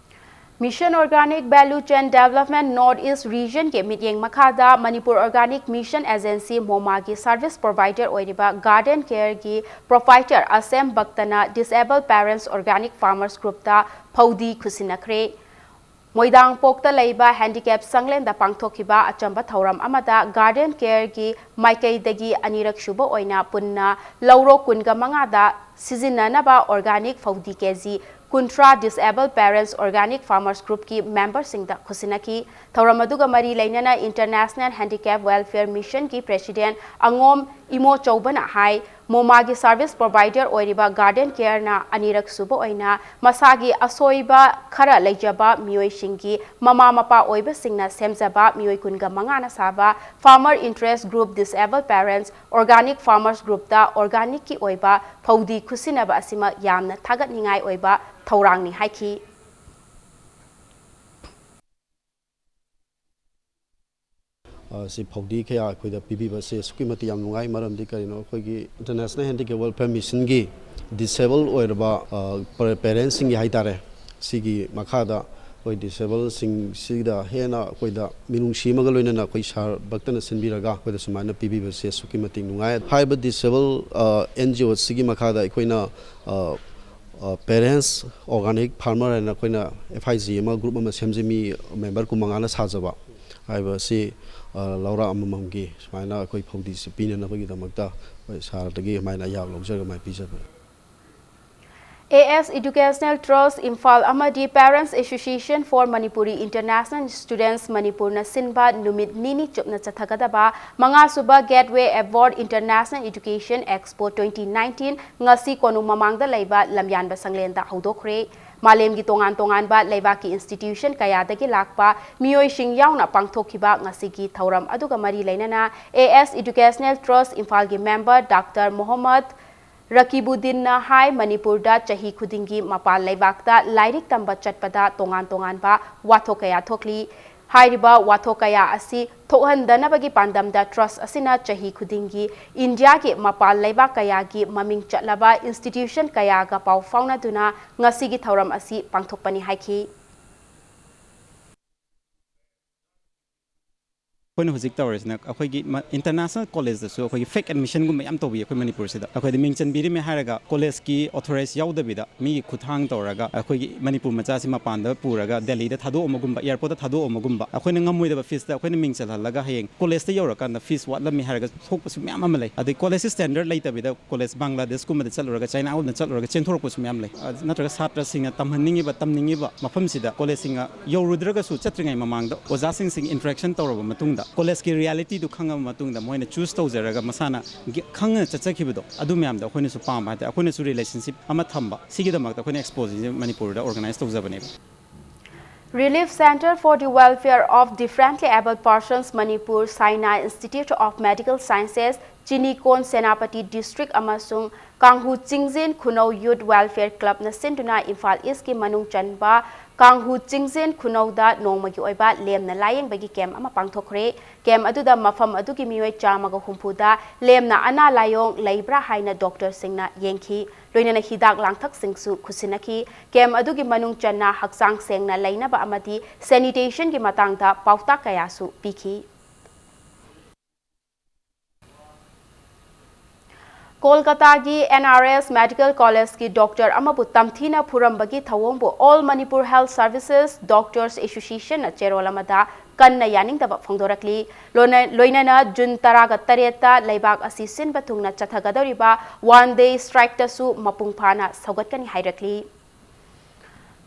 Mission Organic Value Chain Development North East Region ꯒꯤ ꯃꯤꯠꯌꯦꯡ ꯃꯈꯥꯗ Manipur Organic Mission Agency ꯃꯣꯃꯥꯒꯤ service provider ꯑꯣꯏꯔꯤꯕ Garden Care ꯒꯤ proprietor ꯑꯁꯦꯝ ꯚꯛꯇꯅ disabled parents organic farmers group ꯇ ꯐꯧꯗꯤ ꯈꯨꯠꯁꯤꯟꯅꯈ꯭ꯔꯦ꯫ ꯃꯣꯏꯗꯥꯡꯄꯣꯛꯇ ꯂꯩꯕ handicap ꯁꯪꯂꯦꯟꯗ ꯄꯥꯡꯊꯣꯛꯈꯤꯕ ꯑꯆꯝꯕ ꯊꯧꯔꯝ ꯑꯃꯗ Garden Care ꯒꯤ ꯃꯥꯏꯀꯩꯗꯒꯤ ꯑꯅꯤꯔꯛ ꯁꯨꯕ ꯑꯣꯏꯅ ꯄꯨꯟꯅ ꯂꯧꯔꯣꯛ ꯀꯨꯟꯒ ꯃꯉꯥꯗ ꯁꯤꯖꯤꯟꯅꯅꯕ organic ꯐꯧꯗꯤ ꯀꯦꯖꯤ ꯀꯨꯟꯊ꯭ꯔꯥ disabled parents organic farmers group ꯀꯤ member ꯁꯤꯡꯗ ꯈꯨꯠꯁꯤꯟꯅꯈꯤ꯫ ꯊꯧꯔꯝ ꯑꯗꯨꯒ ꯃꯔꯤ ꯂꯩꯅꯅ International Handicap Welfare Mission ꯒꯤ president ꯑꯉꯣꯝ ꯏꯃꯣꯆꯧꯕꯅ ꯍꯥꯏ, ꯃꯣꯃꯥꯒꯤ service provider ꯑꯣꯏꯔꯤꯕ Garden Care ꯅ ꯑꯅꯤꯔꯛ ꯁꯨꯕ ꯑꯣꯏꯅ ꯃꯁꯥꯒꯤ ꯑꯁꯣꯏꯕ ꯈꯔ ꯂꯩꯖꯕ ꯃꯤꯑꯣꯏꯁꯤꯡꯒꯤ ꯃꯃꯥ ꯃꯄꯥ ꯑꯣꯏꯕꯁꯤꯡꯅ ꯁꯦꯝꯖꯕ ꯃꯤꯑꯣꯏ ꯀꯨꯟꯒ ꯃꯉꯥꯅ ꯁꯥꯕ Farmer Interest Group Disabled Parents Organic Farmers Group ꯇ organic ꯀꯤ ꯑꯣꯏꯕ ꯐꯧꯗꯤ ꯈꯨꯠꯁꯤꯟꯅꯕ ꯑꯁꯤꯃꯛ ꯌꯥꯝꯅ ꯊꯥꯒꯠꯅꯤꯡꯉꯥꯏ ꯑꯣꯏꯕ ꯊꯧꯔꯥꯡꯅꯤ ꯍꯥꯏꯈꯤ꯫ ꯑ, ꯁꯤ ꯐꯧꯗꯤ ꯀꯌꯥ ꯑꯩꯈꯣꯏꯗ ꯄꯤꯕꯤꯕꯁꯦ ꯑꯁꯨꯛꯀꯤ ꯃꯇꯤꯛ ꯌꯥꯝ ꯅꯨꯡꯉꯥꯏ꯫ ꯃꯔꯝꯗꯤ ꯀꯔꯤꯅꯣ, ꯑꯩꯈꯣꯏꯒꯤ International Handicap Welfare Mission ꯒꯤ disabled ꯑꯣꯏꯔꯕ, ꯑ, ꯄꯦ-, parents ꯁꯤꯡꯒꯤ ꯍꯥꯏꯇꯥꯔꯦ, ꯁꯤꯒꯤ ꯃꯈꯥꯗ ꯑꯩꯈꯣꯏ disabled ꯁꯤꯡꯁꯤꯗ ꯍꯦꯟꯅ ꯑꯩꯈꯣꯏꯗ ꯃꯤꯅꯨꯡꯁꯤ ꯑꯃꯒ ꯂꯣꯏꯅꯅ ꯑꯩꯈꯣꯏ ꯁꯥꯔ ꯚꯛꯇꯅ ꯁꯤꯟꯕꯤꯔꯒ ꯑꯩꯈꯣꯏꯗ ꯁꯨꯃꯥꯏꯅ ꯄꯤꯕꯤꯕꯁꯦ ꯑꯁꯨꯛꯀꯤ ꯃꯇꯤꯛ ꯅꯨꯡꯉꯥꯏ꯫ ꯍꯥꯏꯔꯤꯕ disabled, ꯑ, N G O ꯁꯤꯒꯤ ꯃꯈꯥꯗ ꯑꯩꯈꯣꯏꯅ, ꯑ, ꯑ, Parents Organic Farmer ꯍꯥꯏꯅ ꯑꯩꯈꯣꯏꯅ F I G ꯑꯃ, group ꯑꯃ ꯁꯦꯝꯖꯩ, ꯃꯤ member ꯀꯨꯟꯃꯉꯥꯅ ꯁꯥꯖꯕ꯫ ꯍꯥꯏꯔꯤꯕ ꯑꯁꯤ, ꯑ, ꯂꯧꯔꯥꯛ ꯑꯃꯃꯝꯒꯤ ꯁꯨꯃꯥꯏꯅ ꯑꯩꯈꯣꯏ ꯐꯧꯗꯤꯁꯤ ꯄꯤꯅꯅꯕꯒꯤꯗꯃꯛꯇ ꯑꯩꯈꯣꯏ ꯁꯥꯔꯗꯒꯤ ꯑꯗꯨꯃꯥꯏꯅ ꯑꯌꯥꯕ ꯂꯧꯖꯔꯒ ꯑꯗꯨꯃꯥꯏꯅ ꯄꯤꯖꯕꯅꯤ꯫ A S Educational Trust Imphal ꯑꯃꯗꯤ Parents Association for Manipuri International Students ꯃꯅꯤꯄꯨꯔꯅ ꯁꯤꯟꯕ ꯅꯨꯃꯤꯠ ꯅꯤꯅꯤ ꯆꯨꯞꯅ ꯆꯠꯊꯒꯗꯕ ꯃꯉꯥꯁꯨꯕ Gateway Award International Education Expo twenty nineteen ꯉꯁꯤ ꯀꯣꯅꯨꯡ ꯃꯃꯥꯡꯗ ꯂꯩꯕ ꯂꯝꯌꯥꯟꯕ ꯁꯪꯂꯦꯟꯗ ꯍꯧꯗꯣꯛꯈ꯭ꯔꯦ꯫ ꯃꯥꯂꯦꯝꯒꯤ ꯇꯣꯉꯥꯟ ꯇꯣꯉꯥꯟꯕ ꯂꯩꯕꯥꯛꯀꯤ institution ꯀꯌꯥꯗꯒꯤ ꯂꯥꯛꯄ ꯃꯤꯑꯣꯏꯁꯤꯡ ꯌꯥꯎꯅ ꯄꯥꯡꯊꯣꯛꯈꯤꯕ ꯉꯁꯤꯒꯤ ꯊꯧꯔꯝ ꯑꯗꯨꯒ ꯃꯔꯤ ꯂꯩꯅꯅ A S Educational Trust ꯏꯝꯐꯥꯜꯒꯤ member Doctor ꯃꯣꯍꯝꯃꯗ ꯔꯀꯤꯕꯨꯗꯤꯟꯅ ꯍꯥꯏ, ꯃꯅꯤꯄꯨꯔꯗ ꯆꯍꯤ ꯈꯨꯗꯤꯡꯒꯤ ꯃꯄꯥꯟ ꯂꯩꯕꯥꯛꯇ ꯂꯥꯏꯔꯤꯛ ꯇꯝꯕ ꯆꯠꯄꯗ ꯇꯣꯉꯥꯟ ꯇꯣꯉꯥꯟꯕ ꯋꯥꯊꯣꯛ ꯀꯌꯥ ꯊꯣꯛꯂꯤ꯫ ꯍꯥꯏꯔꯤꯕ ꯋꯥꯊꯣꯛ ꯀꯌꯥ ꯑꯁꯤ ꯊꯣꯛꯍꯟꯗꯅꯕꯒꯤ ꯄꯥꯟꯗꯝꯗ trust ꯑꯁꯤꯅ ꯆꯍꯤ ꯈꯨꯗꯤꯡꯒꯤ ꯏꯟꯗꯤꯌꯥꯒꯤ ꯃꯄꯥꯟ ꯂꯩꯕꯥꯛ ꯀꯌꯥꯒꯤ ꯃꯃꯤꯡ ꯆꯠꯂꯕ institution ꯀꯌꯥꯒ ꯄꯥꯎ ꯐꯥꯎꯅꯗꯨꯅ ꯉꯁꯤꯒꯤ ꯊꯧꯔꯝ ꯑꯁꯤ ꯄꯥꯡꯊꯣꯛꯄꯅꯤ ꯍꯥꯏꯈꯤ꯫ ꯑꯩꯈꯣꯏꯅ ꯍꯧꯖꯤꯛ ꯇꯧꯔꯤꯁꯤꯅ ꯑꯩꯈꯣꯏꯒꯤ ꯃ-, international collegeꯇꯁꯨ ꯑꯩꯈꯣꯏꯒꯤ fake admissionꯒꯨꯝꯕ ꯌꯥꯝ ꯇꯧꯕꯤ ꯑꯩꯈꯣꯏ ꯃꯅꯤꯄꯨꯔꯁꯤꯗ꯫ ꯑꯩꯈꯣꯏꯗꯤ ꯃꯤꯡ ꯆꯟꯕꯤꯔꯝꯃꯦ ꯍꯥꯏꯔꯒ collegeꯀꯤ authorize ꯌꯥꯎꯗꯕꯤꯗ ꯃꯤꯒꯤ ꯈꯨꯠꯊꯥꯡ ꯇꯧꯔꯒ ꯑꯩꯈꯣꯏꯒꯤ ꯃꯅꯤꯄꯨꯔ ꯃꯆꯥꯁꯤ ꯃꯄꯥꯟꯗ ꯄꯨꯔꯒ ꯗꯦꯜꯂꯤꯗ ꯊꯥꯗꯣꯛꯑꯝꯕꯒꯨꯝꯕ, airportꯇ ꯊꯥꯗꯣꯛꯑꯝꯕꯒꯨꯝꯕ, ꯑꯩꯈꯣꯏꯅ ꯉꯝꯃꯣꯏꯗꯕ feesꯇ ꯑꯩꯈꯣꯏꯅ ꯃꯤꯡ ꯆꯜꯍꯜꯂꯒ ꯍꯌꯦꯡ collegeꯇ ꯌꯧꯔꯀꯥꯟꯗ fees ꯋꯥꯠꯂꯝꯃꯤ ꯍꯥꯏꯔꯒ ꯊꯣꯛꯄꯁꯨ ꯃꯌꯥꯝ ꯑꯃ ꯂꯩ꯫ ꯑꯗꯩ collegeꯀꯤ standard ꯂꯩꯇꯕꯤꯗ college ꯕꯪꯒ꯭ꯂꯥꯗꯦꯁꯀꯨꯝꯕꯗ ꯆꯠꯂꯨꯔꯒ, ꯆꯥꯏꯅꯥꯒꯨꯝꯕꯗ ꯆꯠꯂꯨꯔꯒ ꯆꯦꯟꯊꯣꯔꯛꯄꯁꯨ ꯃꯌꯥꯝ ꯂꯩ꯫ ꯑ, ꯅꯠꯇ꯭ꯔꯒ ꯁꯥꯇ꯭ꯔꯁꯤꯡꯅ ꯇꯝꯍꯟꯅꯤꯡꯉꯤꯕ, ꯇꯝꯅꯤꯡꯉꯤꯕ ꯃꯐꯝꯁꯤꯗ collegeꯁꯤꯡꯅ ꯌꯧꯔꯨꯗ꯭ꯔꯒꯁꯨ ꯆꯠꯇ꯭ꯔꯤꯉꯩ ꯃꯃꯥꯡꯗ ꯑꯣꯖꯥꯁꯤꯡꯁꯤꯒ interaction ꯇꯧꯔꯕ ꯃꯇꯨꯡꯗ, collegeꯀꯤ realityꯗꯨ ꯈꯪꯉꯕ ꯃꯇꯨꯡꯗ ꯃꯣꯏꯅ choose ꯇꯧꯖꯔꯒ ꯃꯁꯥꯅ ꯒꯤ-, ꯈꯪꯅ ꯆꯠꯆꯈꯤꯕꯗꯣ, ꯑꯗꯨ ꯃꯌꯥꯝꯗꯣ ꯑꯩꯈꯣꯏꯅꯁꯨ ꯄꯥꯝꯕ ꯍꯥꯏꯇꯥꯔꯦ꯫ ꯑꯩꯈꯣꯏꯅꯁꯨ relationship ꯑꯃ ꯊꯝꯕ, ꯁꯤꯒꯤꯗꯃꯛꯇ ꯑꯩꯈꯣꯏꯅ expoꯁꯤ ꯃꯅꯤꯄꯨꯔꯗ organize ꯇꯧꯖꯕꯅꯦꯕ꯫ Relief Centre for the Welfare of Differently Abled Persons Manipur, Saina Institute of Medical Sciences, ꯆꯤꯅꯤꯀꯣꯟ, Senapati district ꯑꯃꯁꯨꯡ ꯀꯥꯡꯍꯨ ꯆꯤꯡꯖꯦꯟ ꯈꯨꯅꯧ Youth Welfare Clubꯅ ꯁꯤꯟꯗꯨꯅ ꯏꯝꯐꯥꯜ Eastꯀꯤ ꯃꯅꯨꯡ ꯆꯟꯕ ꯀꯥꯡꯍꯨ ꯆꯤꯡꯖꯦꯟ ꯈꯨꯅꯧꯗ ꯅꯣꯡꯃꯒꯤ ꯑꯣꯏꯕ ꯂꯦꯝꯅ ꯂꯥꯌꯦꯡꯕꯒꯤ camp ꯑꯃ ꯄꯥꯡꯊꯣꯛꯈ꯭ꯔꯦ꯫ Camp ꯑꯗꯨꯗ ꯃꯐꯝ ꯑꯗꯨꯒꯤ ꯃꯤꯑꯣꯏ ꯆꯥꯝꯃꯒ ꯍꯨꯝꯐꯨꯗ ꯂꯦꯝꯅ ꯑꯅꯥ ꯂꯥꯏꯑꯣꯡ ꯂꯩꯕ꯭ꯔꯥ ꯍꯥꯏꯅ doctorꯁꯤꯡꯅ ꯌꯦꯡꯈꯤ꯫ ꯂꯣꯏꯅꯅ ꯍꯤꯗꯥꯛ ꯂꯥꯡꯊꯛꯁꯤꯡꯁꯨ ꯈꯨꯠꯁꯤꯟꯅꯈꯤ꯫ Camp ꯑꯗꯨꯒꯤ ꯃꯅꯨꯡ ꯆꯟꯅ ꯍꯛꯆꯥꯡ ꯁꯦꯡꯅ ꯂꯩꯅꯕ ꯑꯃꯗꯤ sanitationꯒꯤ ꯃꯇꯥꯡꯗ ꯄꯥꯎꯇꯥꯛ ꯀꯌꯥꯁꯨ ꯄꯤꯈꯤ꯫ ꯀꯣꯜꯀꯇꯥꯒꯤ NRS Medical Collegeꯀꯤ doctor ꯑꯃꯕꯨ ꯇꯝꯊꯤꯅ ꯐꯨꯔꯝꯕꯒꯤ ꯊꯧꯑꯣꯡꯕꯨ All Manipur Health Services Doctors Associationꯅ ꯆꯦꯔꯣꯜ ꯑꯃꯗ ꯀꯟꯅ ꯌꯥꯅꯤꯡꯗꯕ ꯐꯣꯡꯗꯣꯔꯛꯂꯤ꯫ ꯂꯣꯏꯅ-, ꯂꯣꯏꯅꯅ ꯖꯨꯟ ꯇꯔꯥꯒ ꯇꯔꯦꯠꯇ ꯂꯩꯕꯥꯛ ꯑꯁꯤ ꯁꯤꯟꯕ ꯊꯨꯡꯅ ꯆꯠꯊꯒꯗꯧꯔꯤꯕ one day strikeꯇꯁꯨ ꯃꯄꯨꯡ ꯐꯥꯅ ꯁꯧꯒꯠꯀꯅꯤ ꯍꯥꯏꯔꯛꯂꯤ꯫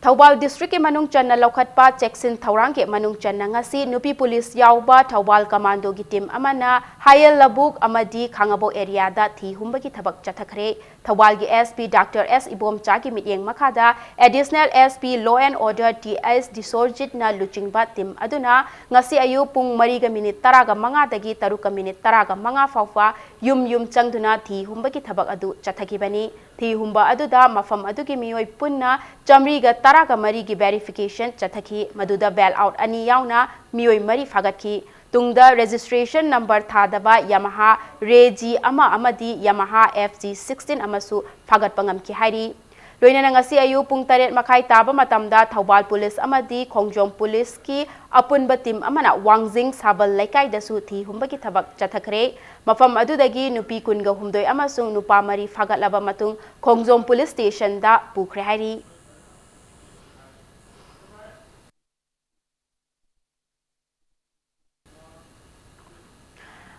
ꯊꯧꯕꯥꯜ districtꯀꯤ ꯃꯅꯨꯡ ꯆꯟꯅ ꯂꯧꯈꯠꯄ ꯆꯦꯛꯁꯤꯟ ꯊꯧꯔꯥꯡꯒꯤ ꯃꯅꯨꯡ ꯆꯟꯅ ꯉꯁꯤ ꯅꯨꯄꯤ police ꯌꯥꯎꯕ ꯊꯧꯕꯥꯜ commandoꯒꯤ team ꯑꯃꯅ ꯍꯥꯌꯦꯜ ꯂꯕꯨꯛ ꯑꯃꯗꯤ ꯈꯥꯉꯕꯣꯛ areaꯗ ꯊꯤ ꯍꯨꯝꯕꯒꯤ ꯊꯕꯛ ꯆꯠꯊꯈ꯭ꯔꯦ꯫ ꯊꯧꯕꯥꯜꯒꯤ SP Doctor S ꯏꯕꯣꯝꯆꯥꯒꯤ ꯃꯤꯠꯌꯦꯡ ꯃꯈꯥꯗ Additional SP Law and Order T S ꯗꯤꯁꯣꯔꯖꯤꯠꯅ ꯂꯨꯆꯤꯡꯕ team ꯑꯗꯨꯅ ꯉꯁꯤ ꯑꯌꯨꯛ ꯄꯨꯡ ꯃꯔꯤꯒ minute ꯇꯔꯥꯒ ꯃꯉꯥꯗꯒꯤ ꯇꯔꯨꯛꯀ minute ꯇꯔꯥꯒ ꯃꯉꯥ ꯐꯥꯎꯕ ꯌꯨꯝ ꯌꯨꯝ ꯆꯪꯗꯨꯅ ꯊꯤ ꯍꯨꯝꯕꯒꯤ ꯊꯕꯛ ꯑꯗꯨ ꯆꯠꯊꯈꯤꯕꯅꯤ꯫ ꯊꯤ ꯍꯨꯝꯕ ꯑꯗꯨꯗ ꯃꯐꯝ ꯑꯗꯨꯒꯤ ꯃꯤꯑꯣꯏ ꯄꯨꯟꯅ ꯆꯥꯃꯔꯤꯒ ꯇꯔꯥꯒ ꯃꯔꯤꯒꯤ verification ꯆꯠꯊꯈꯤ, ꯃꯗꯨꯗ bailout ꯑꯅꯤ ꯌꯥꯎꯅ ꯃꯤꯑꯣꯏ ꯃꯔꯤ ꯐꯥꯒꯠꯈꯤ꯫ ꯇꯨꯡꯗ registration number ꯊꯥꯗꯕ Yamaha Re G ꯑꯃ ꯑꯃꯗꯤ Yamaha F G sixteen ꯑꯃꯁꯨ ꯐꯥꯒꯠꯄ ꯉꯝꯈꯤ ꯍꯥꯏꯔꯤ꯫ ꯂꯣꯏꯅꯅ ꯉꯁꯤ ꯑꯌꯨꯛ ꯄꯨꯡ ꯇꯔꯦꯠ ꯃꯈꯥꯏ ꯇꯥꯕ ꯃꯇꯝꯗ ꯊꯧꯕꯥꯜ ꯄꯨꯂꯤꯁ ꯑꯃꯗꯤ ꯈꯣꯡꯖꯣꯝ ꯄꯨꯂꯤꯁꯀꯤ ꯑꯄꯨꯟꯕ ꯇꯤꯝ ꯑꯃꯅ ꯋꯥꯡꯖꯤꯡ ꯁꯥꯕꯜ ꯂꯩꯀꯥꯏꯗꯁꯨ ꯊꯤ ꯍꯨꯝꯕꯒꯤ ꯊꯕꯛ ꯆꯠꯊꯈ꯭ꯔꯦ꯫ ꯃꯐꯝ ꯑꯗꯨꯗꯒꯤ ꯅꯨꯄꯤ ꯀꯨꯟꯒ ꯍꯨꯝꯗꯣꯏ ꯑꯃꯁꯨꯡ ꯅꯨꯄꯥ ꯃꯔꯤ ꯐꯥꯒꯠꯂꯕ ꯃꯇꯨꯡ ꯈꯣꯡꯖꯣꯝ ꯄꯨꯂꯤꯁ ꯁ꯭ꯇꯦꯁꯟꯗ ꯄꯨꯈ꯭ꯔꯦ ꯍꯥꯏꯔꯤ꯫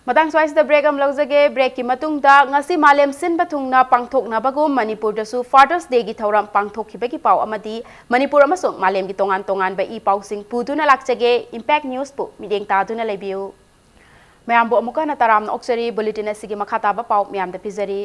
ꯃꯇꯥꯡ ꯁ꯭ꯋꯥꯏꯁꯤꯗ ꯕ꯭ꯔꯦꯛ ꯑꯃ ꯂꯧꯖꯒꯦ꯫ ꯕ꯭ꯔꯦꯛꯀꯤ ꯃꯇꯨꯡꯗ ꯉꯁꯤ ꯃꯥꯂꯦꯝ ꯁꯤꯟꯕ ꯊꯨꯡꯅ ꯄꯥꯡꯊꯣꯛꯅꯕꯒꯨꯝ ꯃꯅꯤꯄꯨꯔꯗꯁꯨ ꯐꯥꯗꯔꯁ ꯗꯦꯒꯤ ꯊꯧꯔꯝ ꯄꯥꯡꯊꯣꯛꯈꯤꯕꯒꯤ ꯄꯥꯎ ꯑꯃꯗꯤ ꯃꯅꯤꯄꯨꯔ ꯑꯃꯁꯨꯡ ꯃꯥꯂꯦꯝꯒꯤ ꯇꯣꯉꯥꯟ ꯇꯣꯉꯥꯟꯕ ꯏ ꯄꯥꯎꯁꯤꯡ ꯄꯨꯗꯨꯅ ꯂꯥꯛꯆꯒꯦ꯫ ꯏꯝꯄꯦꯛ ꯅ꯭ꯌꯨꯁꯄꯨ ꯃꯤꯠꯌꯦꯡ ꯇꯥꯗꯨꯅ ꯂꯩꯕꯤꯌꯨ꯫ ꯃꯌꯥꯝꯕꯨ ꯑꯃꯨꯛꯀ ꯍꯟꯅ ꯇꯔꯥꯝꯅ ꯑꯣꯛꯆꯔꯤ꯫ ꯕꯨꯂꯦꯇꯤꯟ ꯑꯁꯤꯒꯤ ꯃꯈꯥ ꯇꯥꯕ ꯄꯥꯎ ꯃꯌꯥꯝꯗ ꯄꯤꯖꯔꯤ꯫